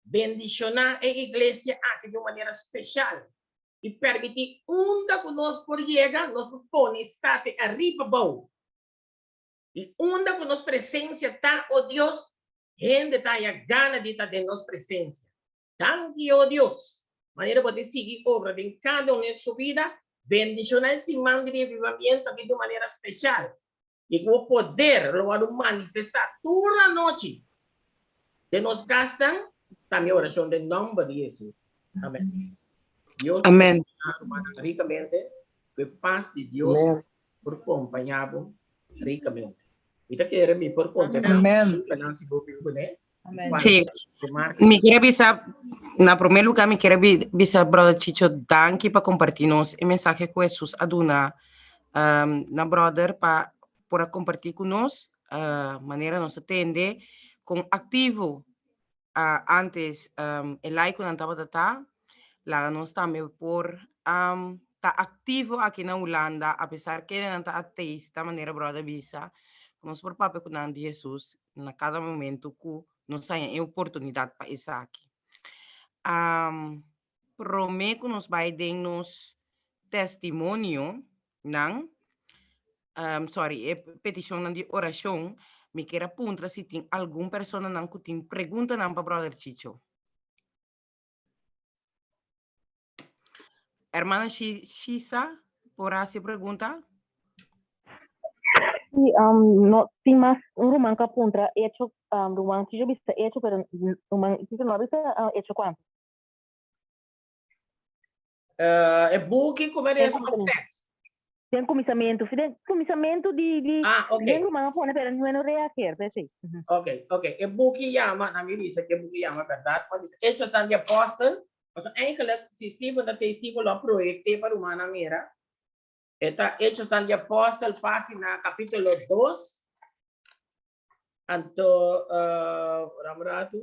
Bendishoná e iglesia aki di un manera speshal i permití unda ku nos por yega, nos por pone state ariba bou. I unda ku nos presensia ta, o Dios, hende ta haña gana di ta den nos presensia. Danki, o Dios, manera bo ta sigui obra den kada un den su bida, bendishoná e siman di revivamiento aki di un manera speshal. I ku bo poder lo wòrdu manifestá tur anochi den nos kasnan, ta mi orashon den nòmber di Hesus. Amèn. Dios Amèn. bendishoná rumannan rikamente, ku e pas di Dios por kompañá bo rikamente. Mi ta kere mi por kontestá Amèn. preguntanan si bo bin kuné. Amen. Sí. Mi quiere bisa, na primer lugar, mi quiere bisa brother Chicho, danki pa compartir nos e mensaje ku Jesus a duna na brother pa por a compartir ku nos, manera nos a tende con activo antes e laikonan tabata ta, laga nos tambe por ta activo aki na Hulanda, apesar kendenan ta ateista, manera brother bisa, ku nos por papia ku nan di Jesus na kada momento ku nos haña e oportunidat pa esaki. Promé ku nos bai den nos testimonio nan, sorry, e petishonnan di orashon, mi kier a puntra si tin algun personanan ku tin preguntanan pa Brother Chicho. Hermana Shisa, por hasi pregunta? Sí, no tin mas un ruman ku a puntra hecho, ruman Chicho bisa hecho, pero ruman Chicho no a bisa hecho kuantu. E buki ku merece un tekst. Den kuminsamentu, den kuminsamentu di di Ah, ok. den ruman a pone pero no no reageer, p'esei. Ok, ok. E buki yama, na mi bisa ku e buki yama bèrdat, pa bisa Hechos dan di Apòstel. Pasobra eigenlijk si Steven ta testigo lo a proyekt'é pa rumannan mira. E ta Hechos dan di Apòstel página kapítulo dos. Anto, ora un ratu.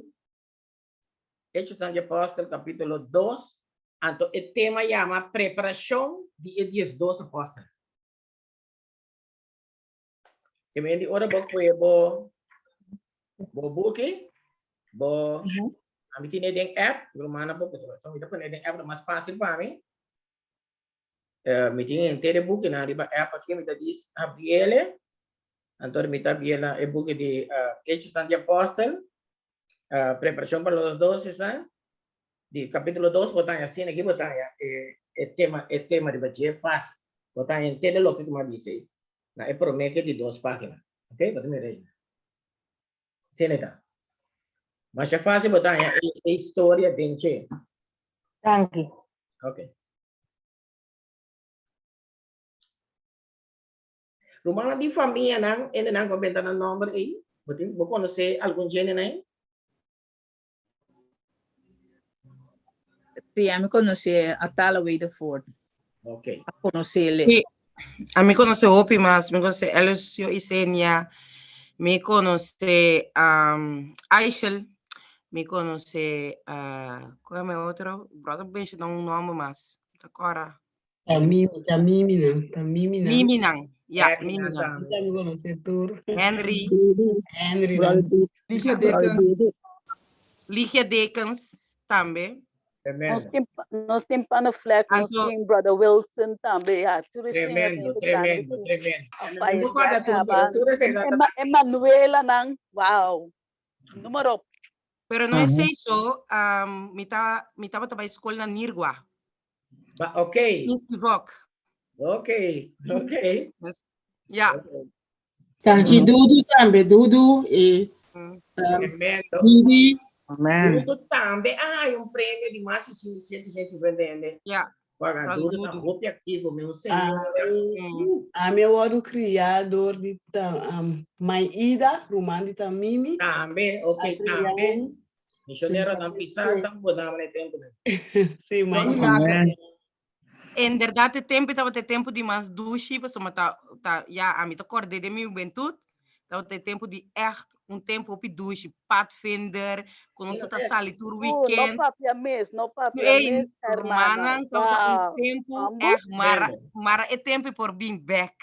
Hechosnan di Apòstel kapítulo dos, anto e tema yama Preparashon di e 12 apòstel. Ke men di ora bo kue bo bo buki, bo ami tine den app, rumannan por so mi ta pone den app ta mas fásil pa mi. Mi tin henter e bukinan riba app aki, mi ta dis habriele, anto mi ta habriel e buki di Hechosnan di Apòstel. Preparacion pa los dos esnan di capítulo 2 bo ta haña asina aki bo ta haña e tema e tema riba dje fácil bo ta haña entende loke ku mi a bisa ei na e prome ke di dos página ok bo ta mira ei asina e ta masha fácil bo ta haña e historia den dje. Danki. Ok. Rumannan di famianan, hendenan ku a benta nan nòmber ei, bo tin, bo konosé algun djendenan ei? Sí, ami konosé Atala Wedervoort. Ok. A konosé-le. Sí, ami konosé hopi mas. Mi konosé Elisio Isenia, mi konosé um, Aishel, mi konosé, uh, kua e otro? Brother menshoná un nòmber mas, ta kòrda. Ta Mimi, ta Mimi nan, ta Mimi nan. Mimi nan, ya, Henry Mimi nan nan. tambe. Ta mi conoce tur. Henry, Henry nan. Ligia Dekens. Ligia Dekens tambe. Nos Tremendo. tin, nos tin Panaflek, nos Anto- tin Brother Wilson tambe. Ja, tur esei Tremendo, hende grandi tremendo, ku tremendo. a No fallecé guarda a tur, pero caba. tur esei nan ta Emma, Emanuela nan, wow. Noem maar op. Pero no esei so, mi ta, mi tabata bai skol na Nirgua. Ba, ok. Instivok. Ok, ok. Ja. Okay. Tanki Dudu tambe, Dudu e Tremendo. Didi. Amen. Dudu tambe a haña un premio di mas di 150 hende. Ja. Paga Dudu ta hopi aktivo, mi un señor. Ami a wòrdu kriá dor di ta mai Ida, ruman di ta Mimi. Tambe, ok, tambe. Misionero nan pisa tan bonama na e tempo nan. Sí, mai. Amen. Inderdaad, e tempo tabata e tempo di mas dushi, pasobra ta, ta, ya, ami ta kòrd'é den mi hubentut, tabata e tempo di ègt un tempo hopi dushi, padvinder, ku nos ta sali tur No weekend. papia mes, no papia Ey, mes, hermana. rumannan, tabata un Wow. tempo Ambo? ègt mara, Tremendo. mara e tempo ei por bin bèk.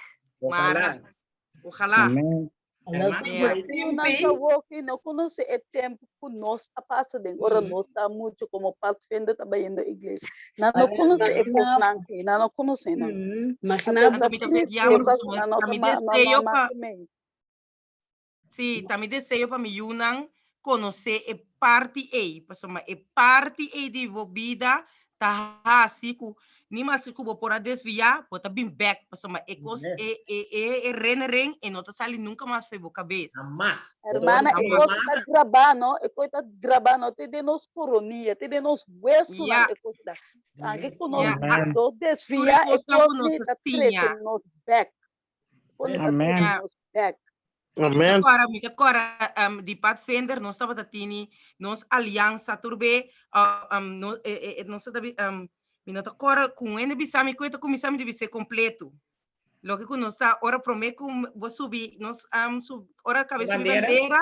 Mara, Ojalá. ojalá. Amen. Hermano, Ja. Nan ta woki no conoce e tempo cu nos a pasa den ora nos ta mucho como padvinder ta bayendo iglesia. Nan no conoce e cosnan aki, nan no conoce nan. Imagina Anto mi ta vet jammer pasobra ta mi deseo pa Sí, ta mi deseo pa mi yunan conoce e parti ei, pasobra e parti ei di bo bida ta hasi ku ni maske ku bo por a desviá, bo ta bin bèk, pasobra e kos, e, e, e, e reneren e no ta sali nunka mas fo'i bo kabes. Hamas. Hermana, e kos ta grabá, no? E kos ta grabá, no? Te den nos koronia, te den nos wesunan e kos ta. Anke ku nos do desviá, e kosnan ku kos nos ta siña. trese nos bèk. Kos ta Amen. trese nos bèk. Amen. Kora, mi ta kora di Padvinder, nos tabata tini nos aliansa turbe, no, eh, eh, nos ta mi no ta kora ku hende bisa mi ku e ta kuminsá mi ta bis'é kompleto. Loke ku nos ta ora promé ku bo subi nos sub, ora kabe subi Bandera. bandera,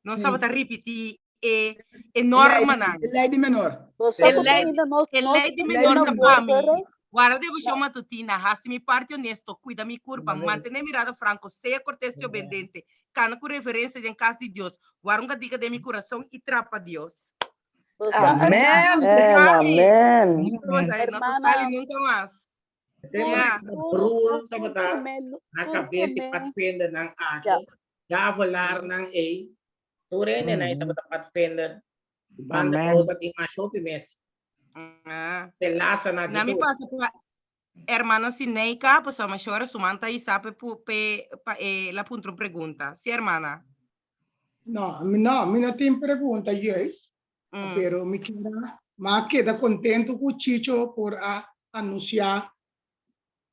nos tabata ripití e e normanan. E lei di menor. Bo sa E ku lei, ainda nos e nos lei di tin menor na ta pa mi. border. Guarda devoshon matutina, hasi mi parti honesto, kuida mi kurpa, Amen. mantené mirada franko, sea kortes i obedente, kana ku reverensia den kas di Dios, guarda un kadiga den mi kurason i trapa Dios. Bo sa Amen. Sali! Amen. Mi esposa, no ta Hermana. sali nunka mas. Tema Ja. broer Tur tabata promé na tur kabes di promé padvindernan aki. Ja. Davelaarnan ei. Tur hendenan ei tabata padvinder. Banda Amen. outra tin mas hopi mes. Ah. Te lasa na Na mi di pasa pa hermana Sineika, pasobra mashora su man ta isa pe pu pe pa e la puntra un pregunta. Si hermana. No, mi no, mi no tin pregunta juist, pero mi kier a, mi a keda contento cu Chicho por a anuncia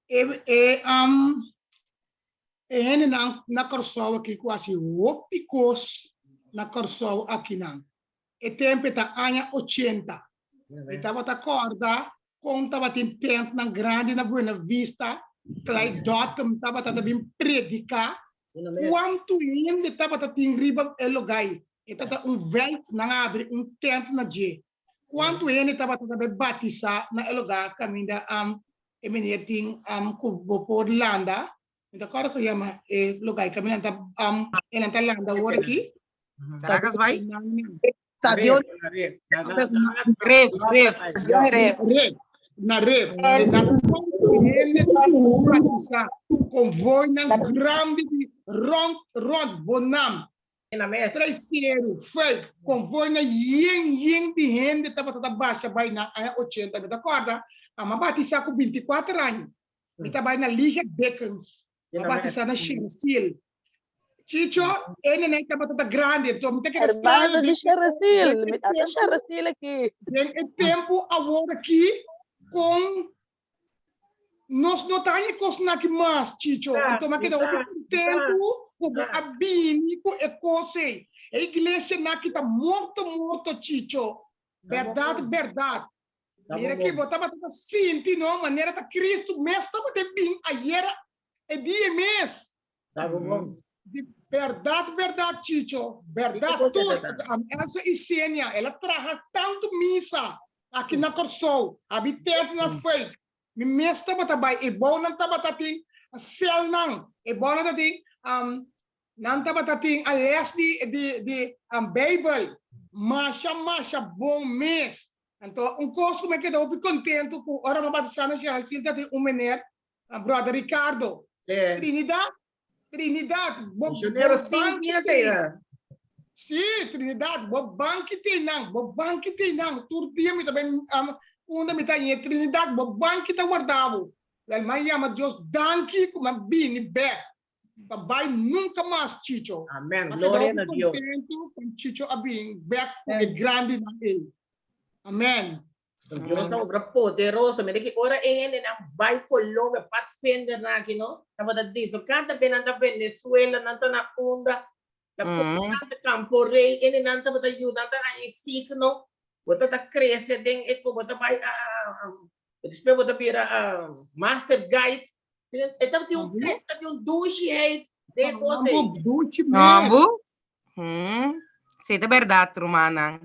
e e um, e hendenan na Kòrsou aki ku hasi hopi kos na Kòrsou akinan. E tempu e ta aña ochenta. Mi tabata kòrda kon tabatin tèntnan grandi na Buena Vista, Clyde Dottum tabata ta bin prediká. Kuantu hende tabata tin riba e lugá ei? E tabata un vèlt, nan a abri un tènt na dje. Kuantu hende tabata ta bai batisá na e lugá kaminda e meneer tin ku bo por landa? Mi ta kòrda ku yama e lugá ei kaminda nan ta landa awor aki. Caracas bai? Stadion Ref, ref. Ref. Na ref. Na kuantu hende ta batisá? Konvoinan grandi di rònt rònt Bonam. Na mes. Traiseru, fuik, konvoinan yen yen di hende tabata ta basha bai na aña ochenta. Mi ta kòrda, a batisá ku 24 aña. Mi ta bai na Ligia Dickens. Mi a batisá na Shersil. Chicho, e nenei tabata ta grandi, enton mi ta keda Hermano straño di den Shersil, mi den e tata tempu, Shersil aki. den e tempu awor aki kon nos no ta haña e kosnan aki mas, Chicho. Sa, Enton mi a keda sa, hopi kontentu ku bo sa. a bini ku e kos ei. E iglesianan aki ta morto morto, Chicho. Bèrdat, bèrdat. Mira ki bo tabata ta sinti, no, manera ta Cristo mes tabata bin ayera e dia mes. Di berdad, berdad, Chicho, berdad tur. Elsa Isenia, el a traha tantu misa aki na Kòrsou, abi tent na Fuik. Mi mes tabata bai, e bounan tabata tin selnan, e bounan ta tin nan tabata tin a les di di di Beibel. Masha, masha bon mes. Anto un kos ku mi a keda hopi kontentu ku ora mi a batisá na Gerald Silta tin un mener, brother Ricardo. Trinidad, Trinidad, bo Misionero bo sin banki piensa tin. ya. Sí, Trinidad, bo banki tin nan, bo banki tin nan. Tur dia mi ta bai unda mi ta ñe Trinidad, bo banki ta warda bo. Wel, mi a yama Dios danki ku mi a bini bek. Pa bai nunka mas, Chicho. Amen. Mi a keda Gloria hopi na Dios. kontentu ku Chicho a bin bek ku e grandinan ei. Amen. Dios a obra poderoso. Mira ki ora e hendenan bai Colombia, padvindernan aki, no? Tabata diso, kada be nan ta Venezuela, nan ta na unda, ta tanta Campo Rey, hendenan tabata yuda, nan ta haña e signo, bo ta ta krese den e, bo ta bai, despues bo ta bira master guide. E tabatin un, tabatin un dushi den e kos ei. Dushi mes. Mambo? Sí, ta berdad, rumannan.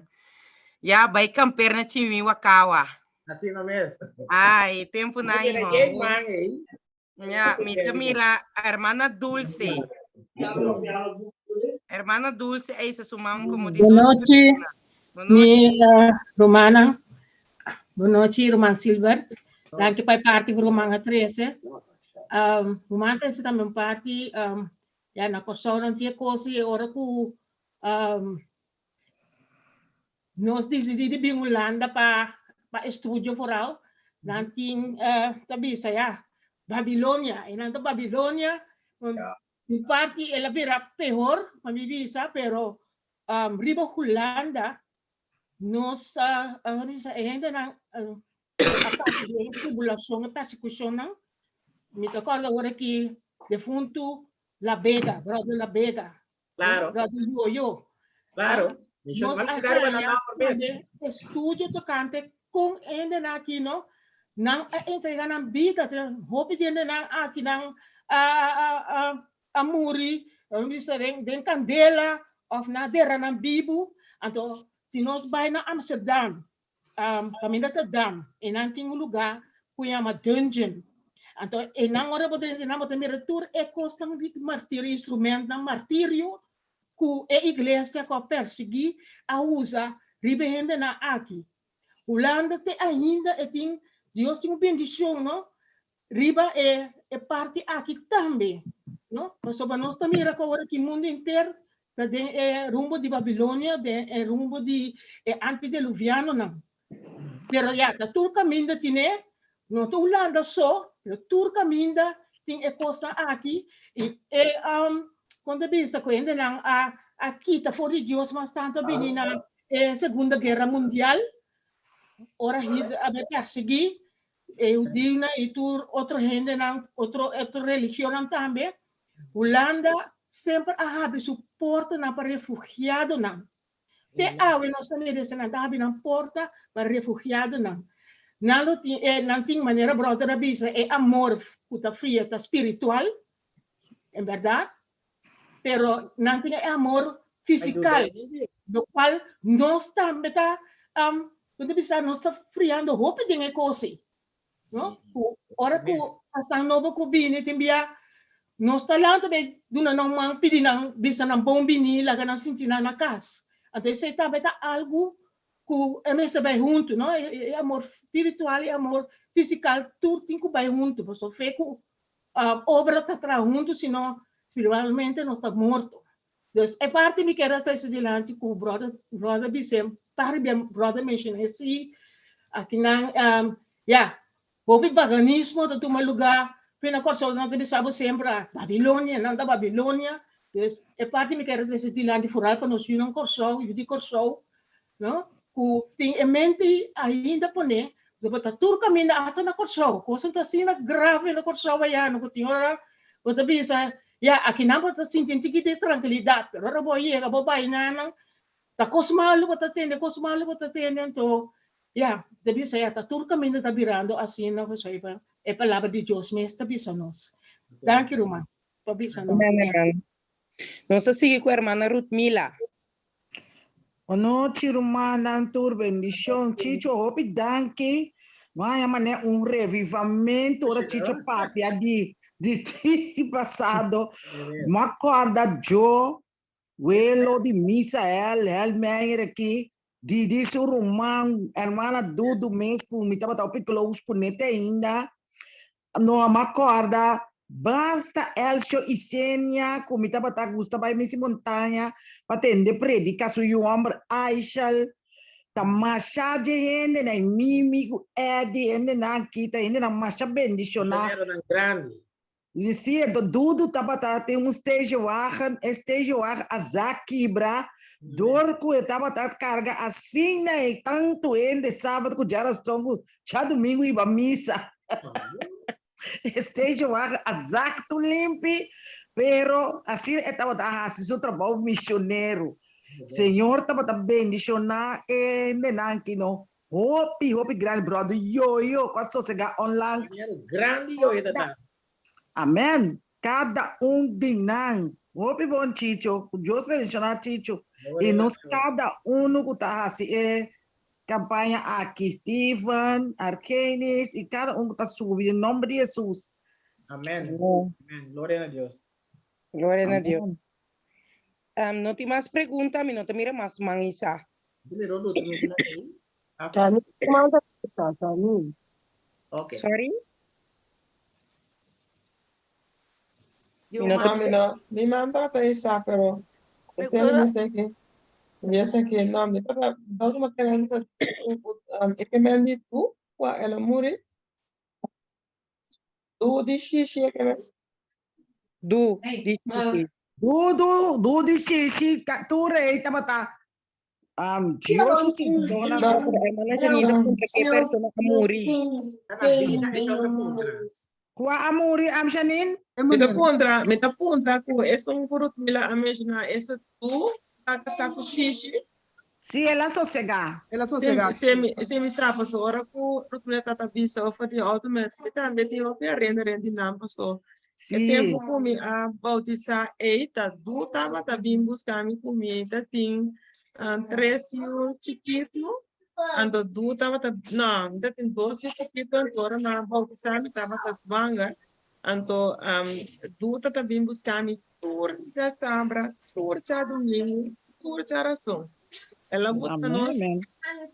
Ya, bai kamper na Chihuahua. Asina mes. Ai, tempu na Mira, hijo. e man ei. Ya, mi ta mira hermana Dulce. Hermana Dulce, ei se suma como di Boa dos noite, personas. Boa mi noite. Romana. Boa noite, Roman Silbert. Danki pa e parti ku Roman a trese. Roman trese tambe un parti, ya na Kòrsou nan tin e kos i ora ku nos disidí di bin Hulanda pa pa estudio vooral, nan tin ta bisa ya Babilonia, e nan ta Babilonia, un parti el a bira peor, pa mi bisa, pero riba Hulanda nos a bisa e hendenan a pasa den e tribulashon, e persekushonnan. Mi ta kòrda ora ki defuntu La Vega, brother La Vega. Claro. Brother Yoyo. Claro. Nos a haña tambe estudio tocante con hendenan aki no nan a entrega nan bida te hopi di hendenan aki nan a a a a muri bisa den den candela of nan a dera nan bibu anto si nos bai na Amsterdam caminda ta dam e nan tin un lugar cu yama dungeon anto e nan ora bo drenta nan bo ta mira tur e cosnan di martirio instrumentnan martirio ku e iglesia ku a persiguí a usa riba e hendenan aki. Hulanda te ainda e tin, Dios tin un bendishon, no, riba e e parti aki tambe, no, pasobra nos ta mira ku awor aki mundu henter ta den e rumbo di Babilonia, den e rumbo di e antideluvianonan. Pero ya, ta tur kaminda tine, no ta Hulanda so, pero tur kaminda tin e kosnan aki i e kon ta bisa ku hendenan a a kita for di Dios mas tantu a bini na e Segunda Guera Mundial, ora Hitler a bai persiguí e hudiunan i tur otro hendenan, otro otro religionnan tambe, Hulanda semper a habri su portanan pa refugiadonan. Te awe nos ta mira esei, nan ta habri nan porta pa refugiadonan. Nan lo tin e, nan tin manera brother a bisa e amor ku ta fria ta spiritual, en bèrdat, pero nan tin e amor fisikal, lo kual nos tambe ta, bo ta bisa nos ta friando hopi den e kos ei. No? Ku ora ku pastan nobo ku bini tin bia nos ta lanta bay duna nan man pidi nan bisa nan bon bini laga nan sinti nan na kas. Anto esei tambe ta algu ku e mester bay huntu no e amor spiritual i amor fisikal tur tin ku bay huntu pasobra fe ku obra ta traha huntu sino spiritualmente nos ta morto. Dus e parti mi kier a trese dilanti ku brother brother bis'é par bia brother menshoná si akinan ya hopi paganismo ta tuma lugá p'e na Kòrsou nan ta bisa bo semper a Babilonia nan ta Babilonia dus e parti mi kier a trese dilanti foral pa nos yunan Kòrsou yu di Kòrsou no ku tin e mente ainda pone bo ta tur kaminda asta na Kòrsou kosnan ta asina grave na Kòrsou aya no ku tin ora bo ta bisa Ya, akinan bo ta sinti un tiki di trankilidat, pero ora bo yega bo bai nanan, ta kos malu bo ta tende, kos malu bo ta tende, anto ya, ta bisa ya ta tur kaminda ta birando asina, pasobra e palabra di Dios mes ta bisa nos. Danki ruman pa bisa nos. Amen, amen. Nos ta sigui ku hermana Ruthmila. Bonochi rumannan tur bendicion Chicho hopi danki no haya mane un revivamento ora Chicho papia di di di pasado mo a corda Joe welo di Misael Helmeyer aki di di su ruman hermana Dudu mes cu mi tabata hopi close cune te ainda No m'a kòrda basta Elcio i Senia ku mi tabata gusta bai misi montaña pa tende predika su yu hòmber Aishel. Ta masha dje hendenan i Mimi ku Eddie hendenan aki ta hendenan masha bendishoná. Misioneronan grandi. Sí, anto Dudu tabata tin un stagewagen, e stagewagen a zak kibra dor ku e tabata karga asina e tantu hende sábado ku djarason ku djadumingu iba misa. E stagewagen a zak tur limpi, pero asina e tabata hasi su trabou misionero. Señor tabata bendishoná e hendenan ki no Hopi hopi grandi brother yoyo cu a sosega onlangs. Grandi yoyo ta ta. Amen cada un di nan. Hopi bon Chicho cu Dios bendiciona Chicho y nos cada uno cu ta haci e campaña aki Steven, Argenis y cada un cu ta subi den nomber di Jesus. Amen. Amen. Gloria na Dios. Gloria na Dios. No tin mas pregunta, mi no ta mira mas man isa. Okay. Sorry? Mi no ta no, mi man tabata isa, pero ese mi sé que yo sé que no, mi tabata dos pregunta e ke men di tu, kua el a muri? Du di shishi e ke men. Du di shishi. Du, du, du di shishi, tur rei tabata Um, Dios su siguidónan. No, pero hermana Janine ta puntra ke persona a muri. Kua a muri, am Janine? Mi ta puntra, mi ta puntra ku esun ku Rutmila a menshoná, esa tu ta kasá ku Shishi? Sí, el a sosegá. El a sosegá. Si mi, si mi sa, paso ora ku Rutmila tata bisa over di outo, mi mi tambe tin hopi herinnering di nan, paso e tempu ku mi a boutisá ei ta du tabata bin buska mi ku mi ta tin tres yu chikitu. Anto Du tabata, no, mi ta tin dos yu chikitu, anto ora mi a bautisá mi tabata zwanger. Anto Du ta ta bin buska mi tur djasabra, tur djadumingu, tur djarason. El a buska nos,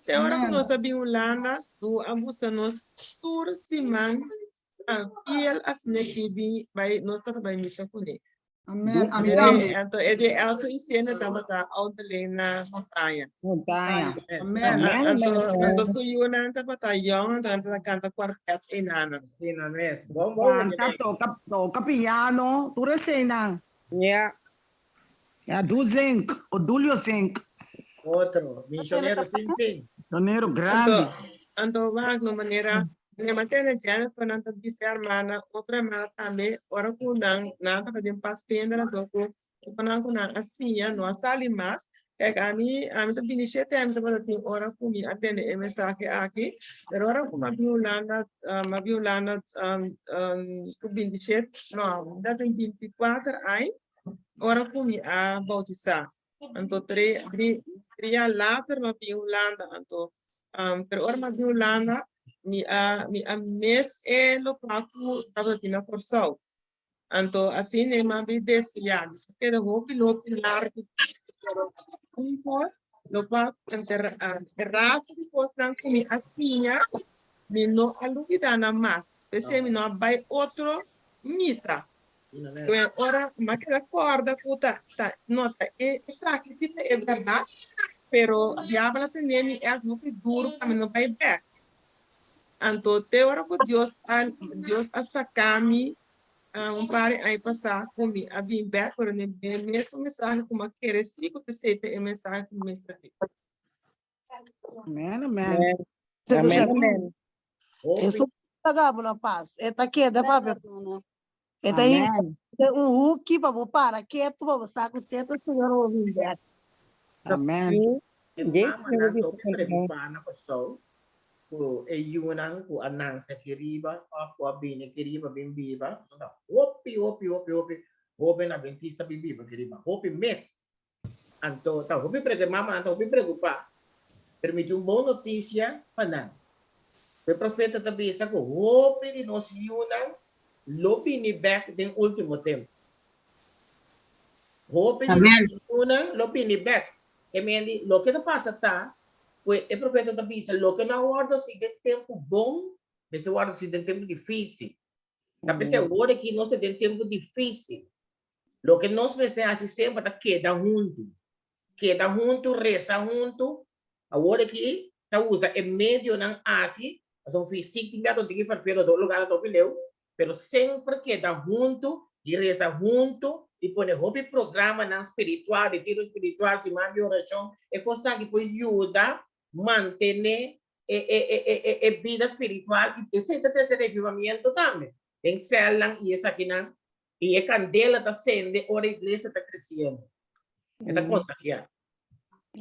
te ora ku nos a bin Hulanda, Du a buska nos tur siman, fiel asina ki bin bai, nos ta ta bai misa kuné. Amen. Ami tambe. Anto e di Elsa y Siena tabata ouderling na Montaña. Montaña. Amen. Anto, anto su yunan tabata yong, anto nan tabata canta kwartet einanan. Sí, na mes. Bon, bon. Canta, toca, toca piano, tur eseinan. Ja. Ja, Du Zink, Odulio Zink. Otro, misionero sin fin. Misionero grandi. Anto, anto wak no manera Mi a tene Jennifer nan ta bisa hermana, otro hermana tambe, ora ku nan nan tabata den Pathfinder anto ku ku nan ku nan a siña no a sali mas. Kijk, ami ami ta bini shete ami tabata tin ora ku mi a tende e mensahe aki, pero ora ku mi a bin Hulanda, mi a bin Hulanda ku bintishet, no, mi ta tin bintikuater ai ora ku mi a boutisá. Anto tre, dri, dri jaar later mi a bin Hulanda, anto pero ora mi a bin Hulanda mi a mi a mis e lokual ku tabata tin na Kòrsou. Anto asina mi a bin desviá, dus mi keda hopi hopi largu pero un kos lokual enter e rasa di kosnan ku mi a siña mi no a lubida nan mas, p'esei mi no a bai otro misa. Pues ora m'a keda kòrda ku ta ta no ta e esaki si ta e bèrdat, pero diabel a tene mi ègt hopi duru pa mi no bai bèk. Anto te ora ku Dios a Dios a saka mi un par di aña pasá ku mi a bin bèk, pero den e mesun mensahe ku m'a kere si ku ta esei ta e mensahe ku mi mester di. Amen, amen. Amen, amen. Eso paga bo na paz. E ta keda papia. E ta Amen. un hoekie pa bo para ketu pa bo sa ku te ta Señor bo bin bek. Amen. E mamanan ta hopi preokupá na Kòrsou ku e yunan ku a nanse aki riba òf ku a bini aki riba bin biba. Pasobra ta hopi, hopi, hopi, hopi hóben adventista bin biba aki riba. Hopi mes. Anto ta hopi pre, e mamanan ta hopi preokupá, pero mi tin un bon notisia pa nan. E profeta ta bisa ku hopi di nos yunan lo bini bèk den último tempu. Hopi di nos yunan lo bini bèk. E men di, loke ta pasa ta ku e profeta ta bisa loke no a wòrdu hasi den tempu bon, mester wòrdu hasi den tempu difísil. Ta p'esei awor aki nos ta den tempu difísil. Loke nos mester hasi semper ta keda huntu. Keda huntu, resa huntu. Awor aki ta usa e medionan aki, pasobra fysiek tin bia tin ferfero otro lugar ta hopi leu, pero semper keda huntu i resa huntu i pone hopi programanan spiritual, retiro spiritual, siman di orashon, e kosnan aki por yuda mantene e e e e e bida spiritual i esei ta trese revivamiento tambe den sèlnan i esakinan. I e kandela ta sende ora e iglesia ta kresiendo. E ta kontagiá.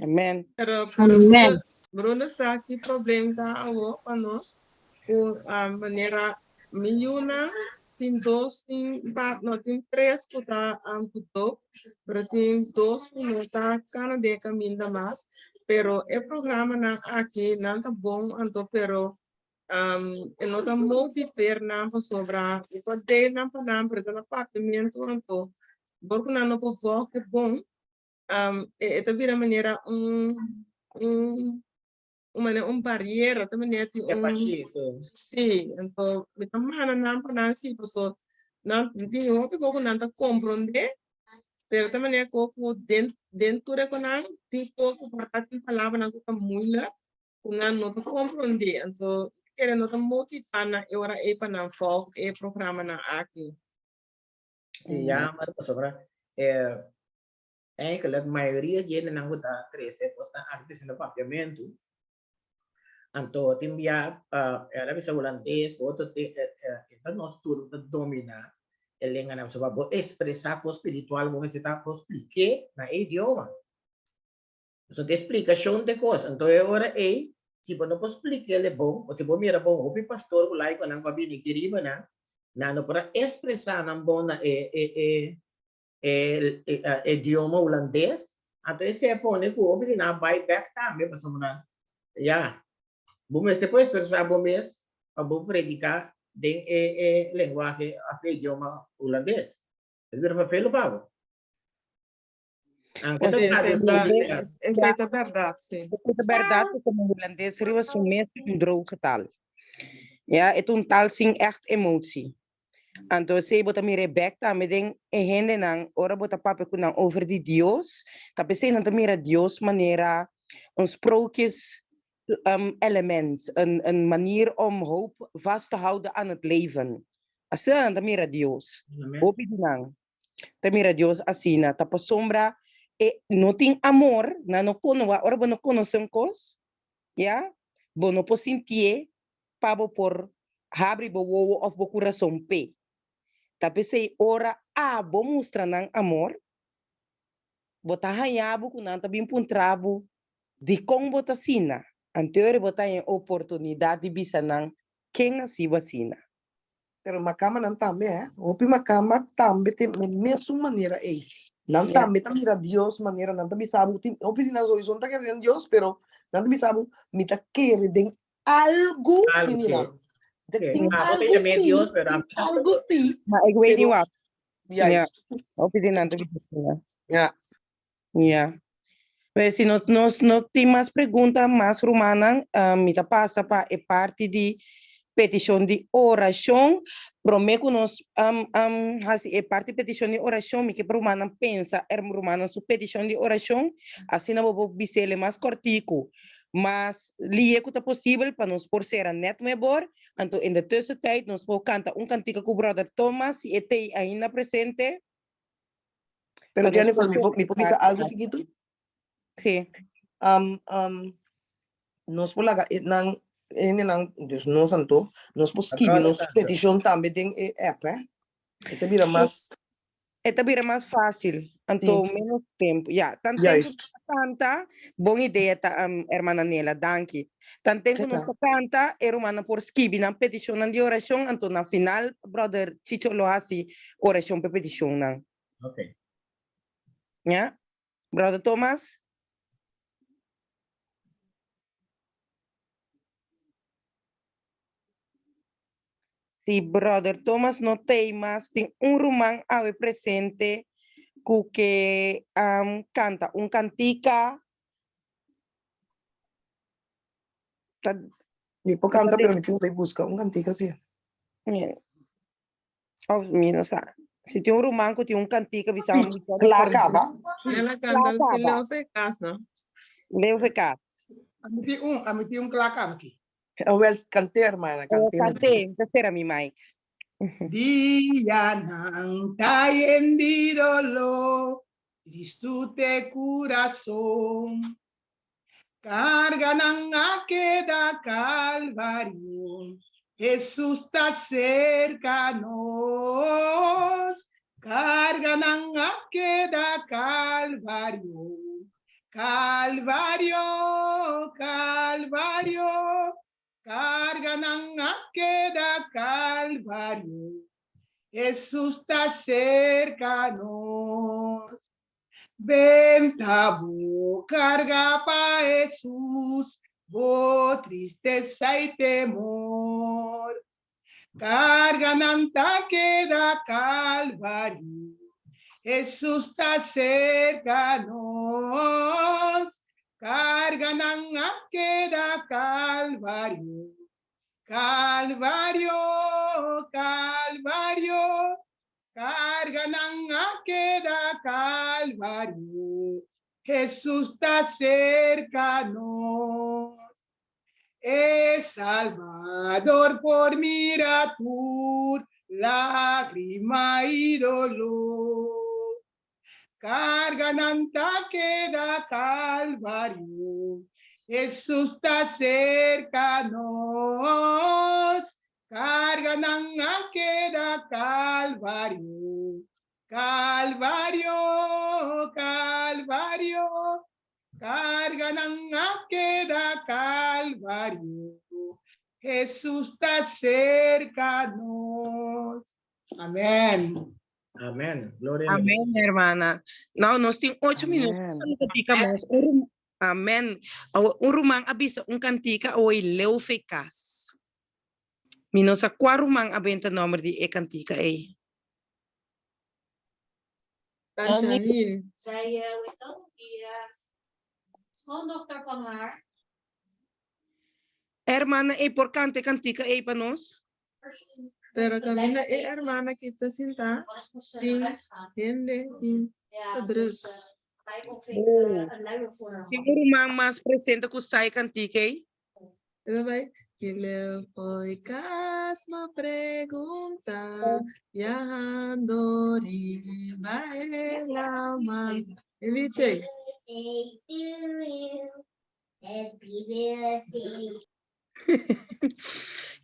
Amen. Pero, pero Amen. Bruno sa ki problem ta awo pa nos ku manera mi yunan tin dos tin ba no tin tres ku ta ku doop pero tin dos ku no ta kana den e kaminda mas pero e programanan aki nan ta bon anto pero E no ta motiveer nan pasobra e por deel nan pa nan, pero ta na papiamentu anto dor ku nan no por volg e bon, e ta bira manera un un un manera un bariera, ta manera tin E un fashi, sí. Sí, anto mi ta manda nan pa nan sí, paso nan tin hopi kos ku nan ta komprondé, pero ta manera ku ku den den tur e konan tin kos ku por ta tin palabranan ku ta moeilijk ku nan no ta komprondé, anto mi kere no ta motivá nan e ora ei pa nan vòlg e programanan aki. Sí, jammer, pasobra eh, eigenlijk mayoria di hendenan ku ta krese kosnan aki ta siendo papiamentu. Anto tin bia el a bisa hulandes ku otro te e ta nos tur ta domina e lenganan pasobra bo expresa kos spiritual bo mester ta bo splik'é na e idioma. Pasobra ta e splikashon ta e kos. Anto e ora ei si bo no por splik'é le bon o si bo mira bon hopi pastor ku laikonan ku a bini aki riba nan, nan no por a expresa nan bon na e e e e idioma hulandes, anto esei a pone ku hopi di nan a bai bek tambe pasobra ya, bo mester por ekspresá bo mes pa bo prediká den e e lenguahe òf e idioma hulandes. E ta bira fafelu pa bo. Anke ta tradusi. Esei ta bèrdat, si. Esei ta bèrdat pasobra hulandes riba su mes ta un droge taal. Ya, e ta un taal sin ègt emotie. Anto esei bo ta mira e bek tambe den e hendenan ora bo ta papia ku nan over di Dios, ta p'esei nan ta mira Dios manera un sprookjes element, een manier om hoop vast te houden aan het leven. Asina nan ta mira Dios. Hopi di nan ta mira Dios asina, ta pasobra e no tin amor, nan no kono, ora bo no konosé un kos, ya, bo no por sintié pa bo por habri bo wowo òf bo kurason p'e. Ta p'esei ora abo mustra nan amor, bo ta haña bo ku nan ta bin puntra bo dikon bo ta asina. Anto ora bo ta haña e oportunidat di bisa nan ken a hasi bo asina. Pero makamanan tambe, hè? Hopi makama tambe tin e mesun manera ei. Nan tambe ta mira Dios manera nan ta bisa bo, tin hopi di nan sowieso no ta kere den Dios, pero nan ta bisa bo, mi ta kere den algo Algo, tin sí. nan. De Sí. tin Ah, bo ta algo yam'é sí, Dios, pero tin algo sí, Ma ik weet niet pero wat. Ja, juist. hopi di nan ta bisa asina. Ja. Ja. Pues si no, nos no tin mas pregunta, mas rumannan, uh, mi ta pasa pa e parti di petishon di orashon. Promé ku nos um, um, hasi e parti petishon di orashon, mi ke pa rumannan pensa er rumannan su petishon di orashon, asina bo por bis'ele mas kòrtiku. Mas lihe ku ta posibel pa nos por sera nèt mebor, anto in de tussentijd nos por kanta un kantika ku bròder Thomas si e t'ei ainda presente. Pero Pa nos Jennifer, por mi por, mi por bisa algo chikitu? Sí. Um, um, nos por laga e nan, hendenan, dus nos anto, nos por skibi nos petishon tambe den e app, eh? E ta bira mas E ta bira mas fácil, anto Sí. menos tempo. Ja, tanten ku Juist. nos ta kanta, bon idea ta, um, hermana Nela, danki. Tanten ku nos ta kanta, e rumannan por skibi nan petishonnan di orashon, anto na final brother Chicho lo hasi orashon p'e petishonnan. Ok. Ja? Brother Thomas? Si brother Thomas no t'ei mas tin un ruman awe presente ku ke kanta un kantika. Ta Mi por kanta pero mi tin ku bai buska un kantika si. Of mi no sa. Si tin un ruman ku tin un kantika bisa mi Kla kaba. El a kanta Leo Fekas no? Leo Fekas. Ami tin un, ami tin un kla kaba aki. Awel, kanté, hermana, kanté. Kanté, ta sera mi mic. Dianan ta yen di doló, tristu te kurason. Karganan a keda Kalvario, Hesus ta serka nos. Karganan a keda Kalvario, Calvario, Calvario, carga nan a keda Calvario, Hesus ta cerca nos. Benta bo carga pa Hesus, bo tristeza y temor. Carga nan ta keda Calvario, Hesus ta cerca nos. Carga nan a keda Calvario, Calvario, Calvario. Carga nan a keda Calvario, Hesus ta cerca nos. E Salvador por mira tur lágrima i dolor. Carga nan ta keda Calvario. Hesus ta serka nos. Karganan a keda Kalvario, Kalvario, Kalvario. Karganan a keda Kalvario. Hesus ta serka nos. Amen. Amen. Gloria na Amen, Dios. hermana. Nou, nos tin ocho minuto. Amen. Un cantica mas. Un rum- Amen. Awo, Un ruman a bisa un cantica oy leu fe cas. Mi no sa cua ruman a benta nomber di e cantica ey. Ta Janine. Zij, eh, hoe heet dat? Die eh, schoondochter van haar. Hermana, ey por canta e cantica ey pa nos? Pero caminda e hermana ki ta sinta tin hende tin ta druk. Oh. Tin un ruman mas presente cu sa e cantica ey? E ta bai, Ki leu fo'i kas ma pregunta, viajando riba e laman. E lichi.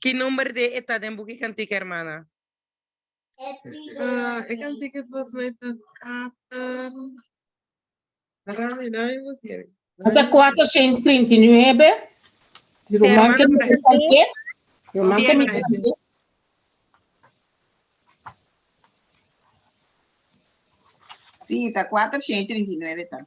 Ki nomber de e ta den buki cantica, hermana? Ah, e cantica volgens mij ta kater. Rami, dame buscar. Ata 439. Di ruman ke mi kante. Ruman ke mi kante. Sí, ta 439 ta.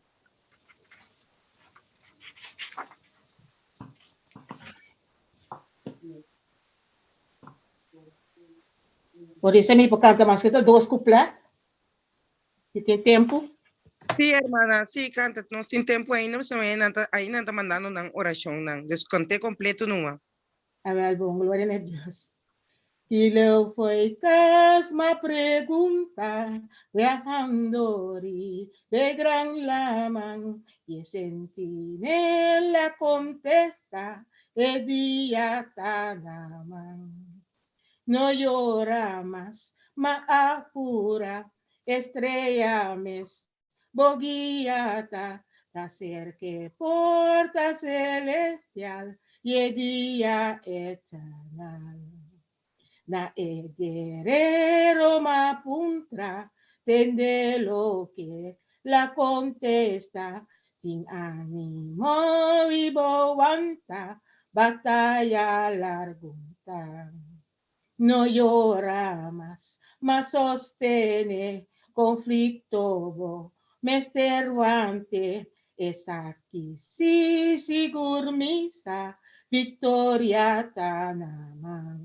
Por eso mi por canta mas que ta dos cuplé. Si tin tempo. Sí, hermana, sí, canta. Nos tin tempo ainda, pasobra ainda nan ta, ainda nan ta mandando nan oracionnan. Dus cant'é completo numa. Amén, bon, gloria na Dios. Ki leu foi kas ma pregunta, viajando riba e gran laman, y e sentinela contesta, e dia ta na man. No yora mas, ma apura, estrella mes, bo guia ta, ta cerca e porta celestial y e dia eternal. Na e guerrero ma puntra, tende loke la contesta, tin animo y bo wanta, bataya largo ta. No yora mas, ma sostene conflicto bo mester wante, esaki si sigur mi sa, victoria ta na man.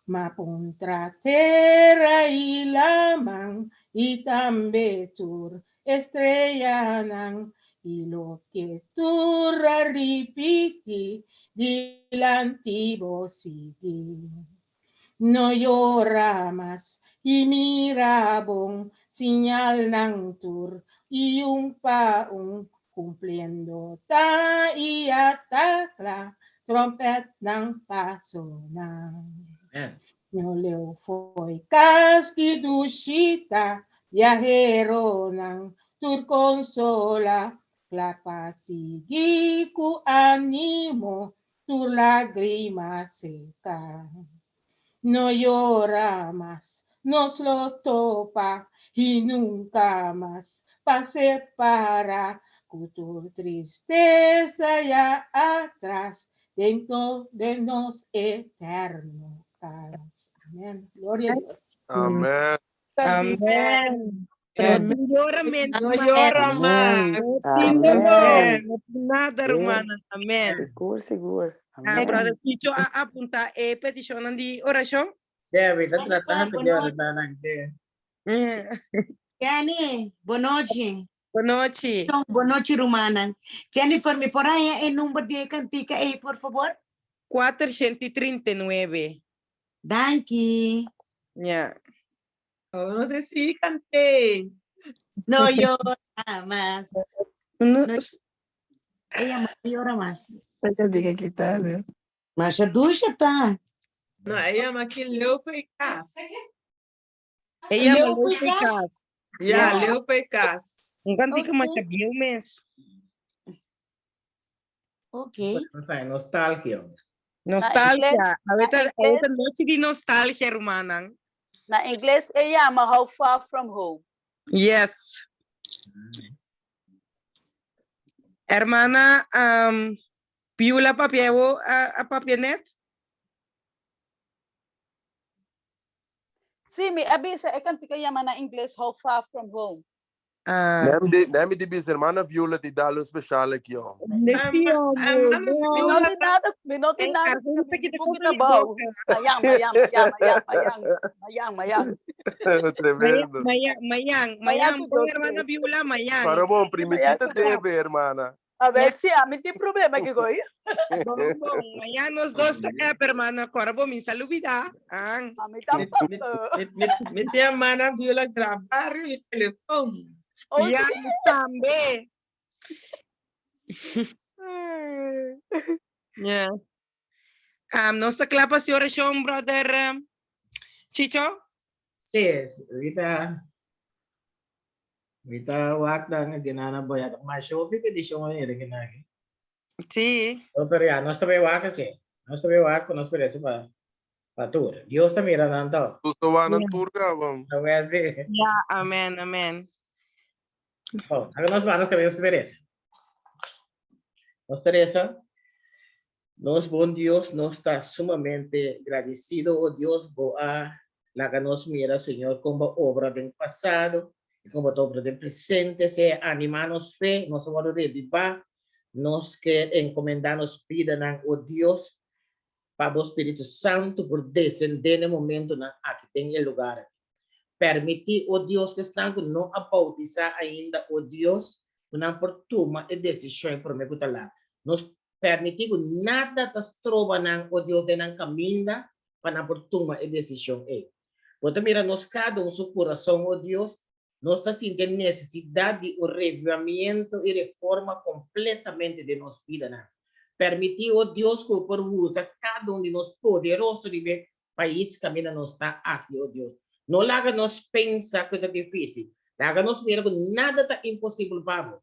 Ma puntra tera y laman y tambe tur estrellanan y loke tur a ripiti dilanti bo sigui. No yora mas y mira bon siñalnan tur y un pa un cumpliendo ta y a ta cla trompetnan pa sona. No leu fo'i cas ki dushita Viaheronan tur consola, cla pa sigui cu animo, tur lagrima seca. No yora mas, nos lo topa y nunca mas pa separa, cu tur tristeza ya atras, dentro de nos eterno cas. Amen. Gloria a Dios. Amen. Amen. No tin yoramentu No mas. yora mas. No tin dolor. Amen. No tin nada, rumannan. Amen. Sigur, sigur. Ah, Amen. brother Chicho a apunta e petishonnan di orashon. Sí, mi ta tratando di ordená nan ke. Jenny, bonochi. Bonochi. Bonochi, rumannan. Jennifer, mi por haña e number di e kantika ei, por fabor? 439. Danki. Ja. Oh, no sé si canté. No llora mas. No, No, ella no llora mas. Ella diga que tá, né? Masha dusha ta. No, ella llama que Leo foi cas. Ella Leo Leo foi foi cas. cas. Ja, Ja. Leo foi cas. Un cantica Ok. masha bieu mes. Ok. Nostalgia. Nostalgia. Aweta, aweta nochi di nostalgia, rumannan. Na ingles e yama How Far From Home. Yes. Hermana Piula papia bo a papia net? Sí, mi a bisa e kantika yama na ingles How Far From Home. Ah. Nem de, nem de bisa hermana Viola te dá luz special aqui, ó. Sí, hombre. Mi no tin nada, mi no tin nada. Arjun se quita Buki con na mi bou. boca. Mayang, mayang, mayang, mayang, mayang, mayang, mayang. Tremendo. Mayan, mayan, Mayan mayan, ku pon dos hermana tres. Viola, mayan. Para bom, primitita Mayan. teve, hermana. A ver si a mí tin problema que goy. Bom, bom, mayan nos dos ta app, hermana. Cora bom, mi salubida. Ah. A mí tampoco. Mi te hermana Viola grabar mi telefon. Oh, Ya, sí. tambe. Yeah. Nos ta kla pa orashon, brother Chicho? Sí, ahorita ahorita wak na ginana boy at ma show bi pedisyon ni rin ginagi. Sí. Oh, pero ya, nos tabe wak kasi. Nos tabe wak nos parece pa pa tour. Dios ta mira nanto. Gusto wa ng tour ka, bom. Tabe así. Ya, amén, amén. Oh, haga nos manos que Dios merece. Nos Teresa, nos bom Dios, nos está sumamente agradecido, oh Dios, boa la que nos mira, Señor, como obra del pasado y como obra del presente, se animanos fe, nos vamos a revivar, nos que encomendarnos pidan, oh Dios, para o Espírito Santo por descender no momento na aqui tem el lugar. Permitir, oh Dios, que estão não a bautizar ainda, oh Dios, não por toma a decisão por me lá. Nos permitir que nada ta stroba nang, oh Dios, de nang caminho para por toma a decisão. Porque mira, nos cada um seu coração, oh Dios, nos está sintiendo necesidad de un revivamiento y reforma completamente de nos vida. Né? Permitir, oh Dios, que por usa cada um de nós poderoso de país camina nos está aqui, oh Dios. No laga nos pensa que é difícil. Laga nos mira que nada está impossível para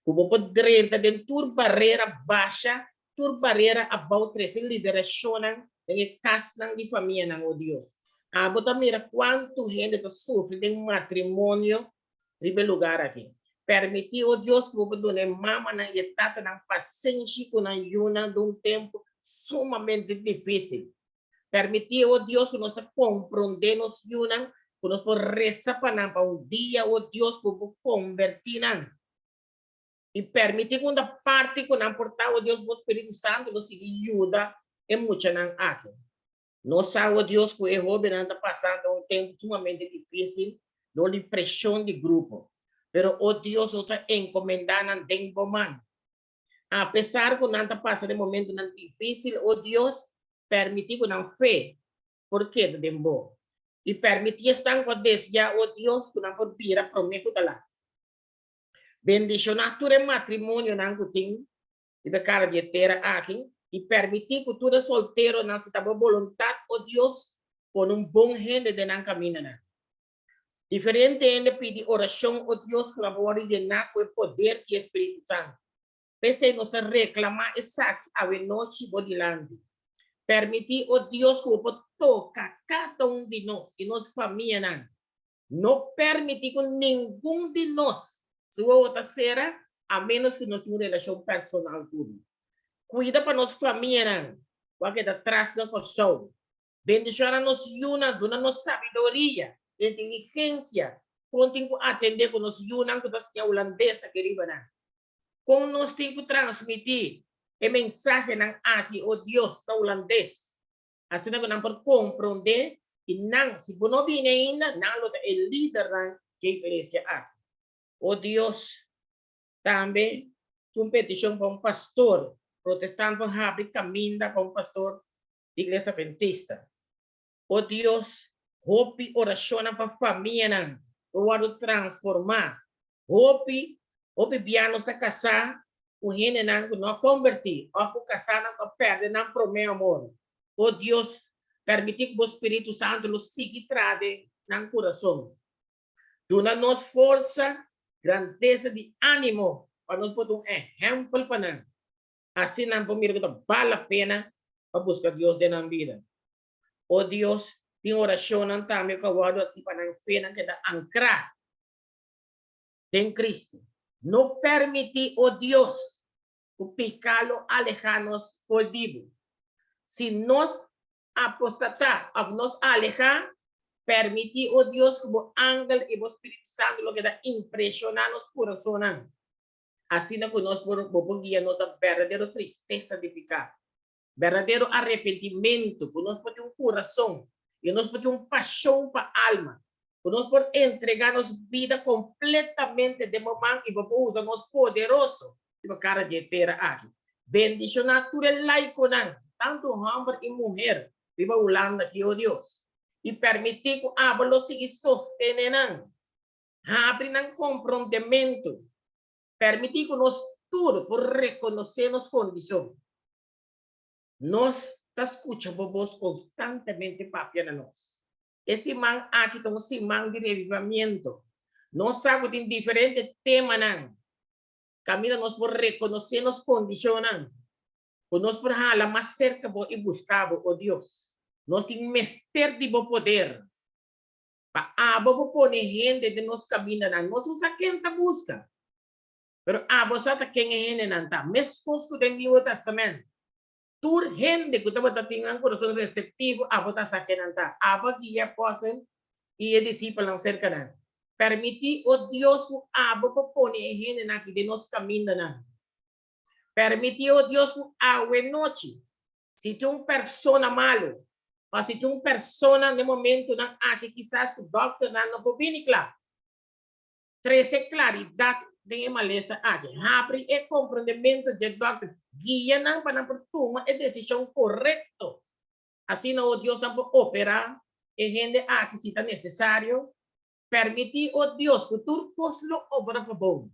Como poder entrar tur barreira baixa, tur barreira about três liberação em casa de família, não, oh Dios. Ah, bota mira quanto gente está sofrendo em matrimônio, ribe lugar aqui. Permitir, oh Dios, que o dona mama na e tata na paciência com a yuna de um tempo sumamente difícil. Permitir, oh Dios, que nós compreendemos yuna, que nós rezar para um dia, oh Dios, que convertir E permitir que uma parte que não portar, oh Dios, o Espírito Santo, nos ajuda em muita não aqui. Nós sabemos, Deus, que o jovem anda passando um tempo sumamente difícil, de pressão de grupo. Pero, oh Dios, outra encomendando den man. A pesar que não está passando um momento não difícil, oh Dios, permitir que não fé, porque den bom. E permitir estar com desejar, oh Dios, que não pode vir a prometo lá. Bendicionar todo o matrimônio não que tem, e da cara de terra aqui, e permitir que todo solteiro não se tá vontade, oh Dios, com um bom gente de não caminho. Não. Diferente gente pede oração, oh Dios, que la pode llenar com o poder do Espírito Santo. Pese nos reclamar exacto a noche bodilante. Permitir, oh Dios, que o toca cada um de nós e nossa família. Não, não permitir que nenhum de nós sua outra será, a menos que nós tenhamos uma relação personal com Cuida para nossa família, não. Porque atrás da coração. Bendiciona nos yuna, dona nos sabedoria, inteligência. Contem que atender com nos yuna, que está holandesa, querida. Não. Com nós tem que transmitir a mensagem ng aqui, o Dios, na holandês. Assim que não por compreender e não, se não viene ainda, não lo é líder da igreja aqui. O Dios, também, uma petição para um pastor protestante abre caminho para um pastor de igreja adventista. O Dios, hopi oração para a família, não. O transformar. Hopi, hopi biano está casar, o gente não não convertir, ou casar não perde não promete amor. O Dios, permitir que o Espírito Santo nos siga trade no coração. Dona nos força, grandeza de ânimo, para nos botar um exemplo para nós. Asina nan por mira ku ta bal la pena pa buska Dios den nan bida. O Dios, tin orashonnan tambe ku a wòrdu hasi pa nan fenan keda ankrá den Kristu. No permití, o Dios, ku piká lo alehá nos for di bo. Si nos apostatá òf nos alehá, permití, o Dios, ku bo angel i bo Spiritu Santu lo keda impreshoná nos kurasonnan, asina ku nos por bo por guia nos na berdadero tristesa di piká, berdadero arepentimentu, ku nos por tin un kurason i nos por tin un pashon pa alma, ku nos por entregá nos bida kompletamente den bo man i bo por usa nos poderoso riba kara di e tera aki. Bendishoná tur e laikonan, tantu hòmber i muher, riba Hulanda aki, o Dios, i permití ku abo lo sigui sostené nan. Habri nan komprondementu. Permití ku nos tur por rekonosé nos kondishon. Nos ta skucha bo bos konstantemente papia na nos. E siman aki ta un siman di revivamiento. Nos sa ku tin diferente temanan kaminda nos por rekonosé nos kondishonnan, ku nos por hala mas serka bo i buska bo, o Dios. Nos tin mester di bo poder pa abo bo pone hende den nos kamindanan. Nos no sa ken ta buska, pero abo sa ta ken e hendenan ta. Meskos ku den Nieuwe Testament, tur hende ku tabata tin nan kurason reseptivo, abo ta sa ken nan ta. Abo a guia e apòstel i e disipelnan serka nan. Permití, o Dios, ku abo por pone e hendenan aki den nos kamindanan. Permití, o Dios, ku awe nochi, si tin un persona malu, òf si tin un persona den momentunan aki kisas ku dòkternan no por bini kla, trese klaridat den e malesa aki. Habri e komprondementu dje dòkter. Guia nan pa nan por tuma e desishon korekto. Asina, o Dios, nan por operá e hende aki si ta nesesario. Permití, o Dios, ku tur kos lo obra pa bon.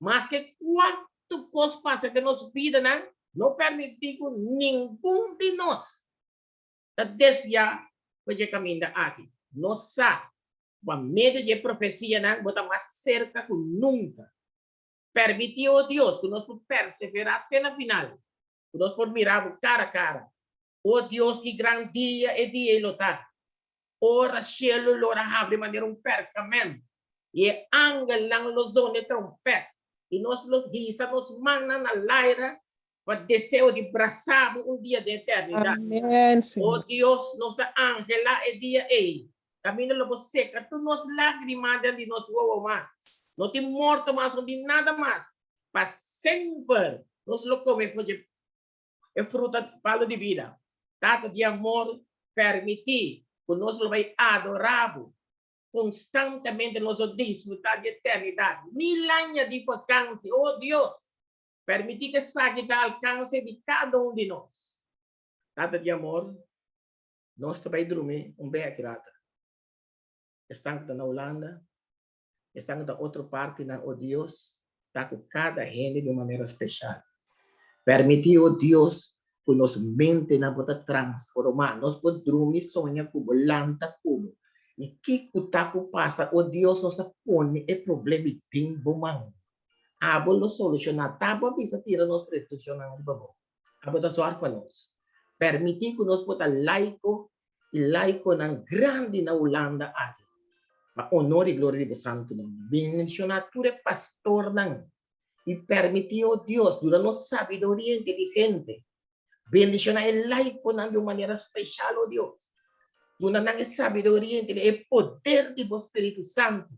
Maske kuantu kos pasa den nos bidanan, no permití ku ningun di nos ta desviá for dje kaminda aki. Nos sa ku pa medio di e profesianan bo ta mas serka ku nunka. Permití, o Dios, ku nos por perseverá te na final, ku nos por mira bo kara kara. O Dios, ki gran dia e dia ei lo ta! Ora shelu lo a habri manera un perkamènt, i e angelnan lo zona e trompèt, i nos lo hisa nos mannan na laira pa deseo di brasa bo un dia den eternidat. Amén, O Señor. Dios, nos ta anhelá e dia ei. Kaminda lo bo seka tur nos lágrimanan di nos wowo mas. No tin morto mas, no tin nada mas. Pa semper nos lo kome for dje e fruta palu di bida. Tata di amor, permití ku nos lo bai adorá bo konstantemente, nos lo disfrutá di eternidat. Mil aña di vakansi, o Dios! Permití ku esaki ta alkanse di kada un di nos. Tata di amor, nos ta bai drumi un bek aki rato. Esnan ku ta na Hulanda, esnan ku ta otro partinan, o Dios, ta ku kada hende di un manera speshal. Permití, o Dios, ku nos mentenan por ta transformá. Nos por drumi, soña ku bo, lanta ku bo. I kiko ta ku pasa, o Dios, nos ta pone e problema den bo man. Abo lo solushoná. Ta bo a bisa tira nos pretenshonnan riba bo. Abo ta sòrg pa nos. Permití ku nos por ta laiko i laikonan grandi na Hulanda aki, pa onor i gloria di bo santu nòmber. Bendishoná tur e pastornan i permití, o Dios, duna nos sabiduria inteligente. Bendishoná e laikonan di un manera speshal, o Dios. Duna nan e sabiduria inteligente, e poder di bo Spiritu Santu,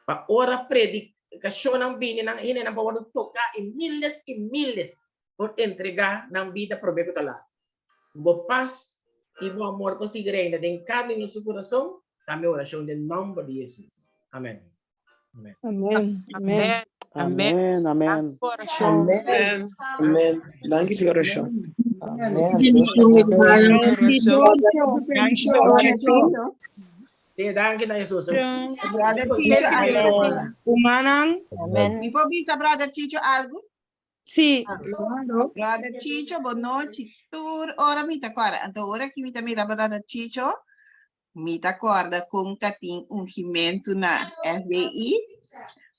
pa ora predikashonnan bini, nan hendenan por wòrdu toká i miles i miles por entregá nan bida promé ku ta lat. Ku bo pas i bo amor por sigui reina den kada un di nos kurason, ta mi orashon den nòmber di Hesus. Amèn. Amèn. Amèn. Amèn. Amèn. Amèn. Amèn. Amèn. Danki pa e orashon. Amèn. Sí, danki na Hesus. Brother Chicho, algo. Humannan. Amén. Mi por bisa Brother Chicho algo? Sí. Brother Chicho, bon nochi. Tur ora mi ta kòrda. Anto ora ki mi ta mira Brother Chicho, Mi ta kòrda kon ta tin ungimentu na FBI.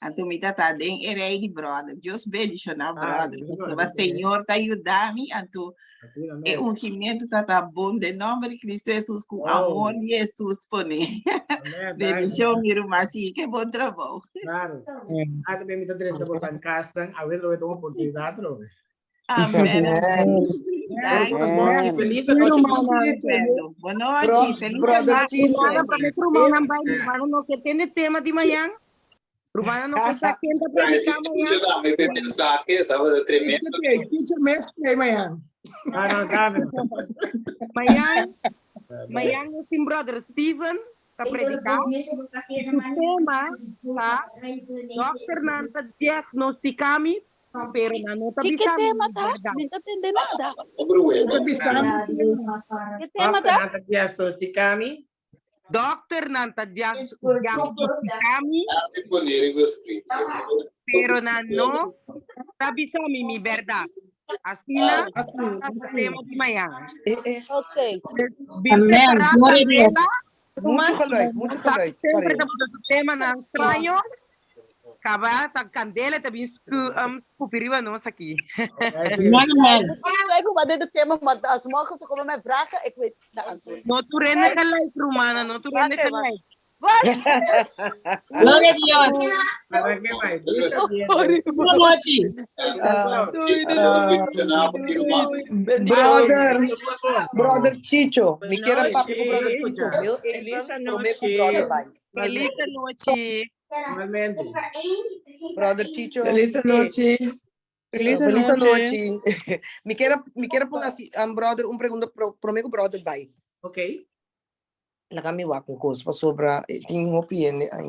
Anto mi tata den e rei di brother. Dios bendiciona brother. Amén, Pasobra amén. Señor ta yuda mi anto Asina e mes. ungimento tata bon den nomber di Cristo Jesus ku Oh. amor di Jesus pone. Amén, danki. Bendicion mi ruman, sigui ke bon trabou. Claro. Ah, tambe mi ta drenta boso kasnan, awe lo ta un oportunidat lo. Amén. Amén. Danki. Amen. Feliz nochi. Recuerdo. Boa noite. Feliz Brother semana. Chicho. Rumana, pa mi rumannan bai, rumana no ke tende tema di mañan. Rumana no ke sa ken ta prediká Escucha mañan. tambe pe mensahe, tabata tremendo. Chicho mes trei mañan. Ah, no, dame. Mañan, mañan nos tin brother Steven ta prediká. I su tema ta Dokternan ta diagnostica mi, pero nan no ta E que bisa mi tema mi ta? berdad. Mi no entende nada. Ta bisando Que tema ta? Dokternan ta diagnostica mi. Dokternan ta diagnostica mi, Dame poner riba script. pero nan no ta bisa mi mi berdad. Asina ta su tema di mañan. Ok. Dus bin Amen. prepará Gloria a Dios. candela. Mucho geluid, mucho Sa geluid. semper Sorry. tabata su temanan straño. Kaba ta kandela ta bin skupi riba nos aki. Amen, amen. Ik twijfel wat dit het tema, maar als morgen ze komen mij vragen, ik weet de antwoord. No tur hende gelijk, rumana, no tur hende Wacht even. gelijk. Wat? Gloria a Dios. Para que vai? Bisa bien. Sorry. Boa noite. Brother, brother Chicho. Mi kier Boa papia ku brother Chicho. noite. Heel Feliz even, promé ku noite. brother bai. Feliz nochi. Igualmente. Brother Chicho. Feliz nochi. Feliz Feliz nochi. Mi kier pone asina, brother, un pregunta promé ku brother bai. Ok. Laga mi wak un kos pasobra tin hopi hende.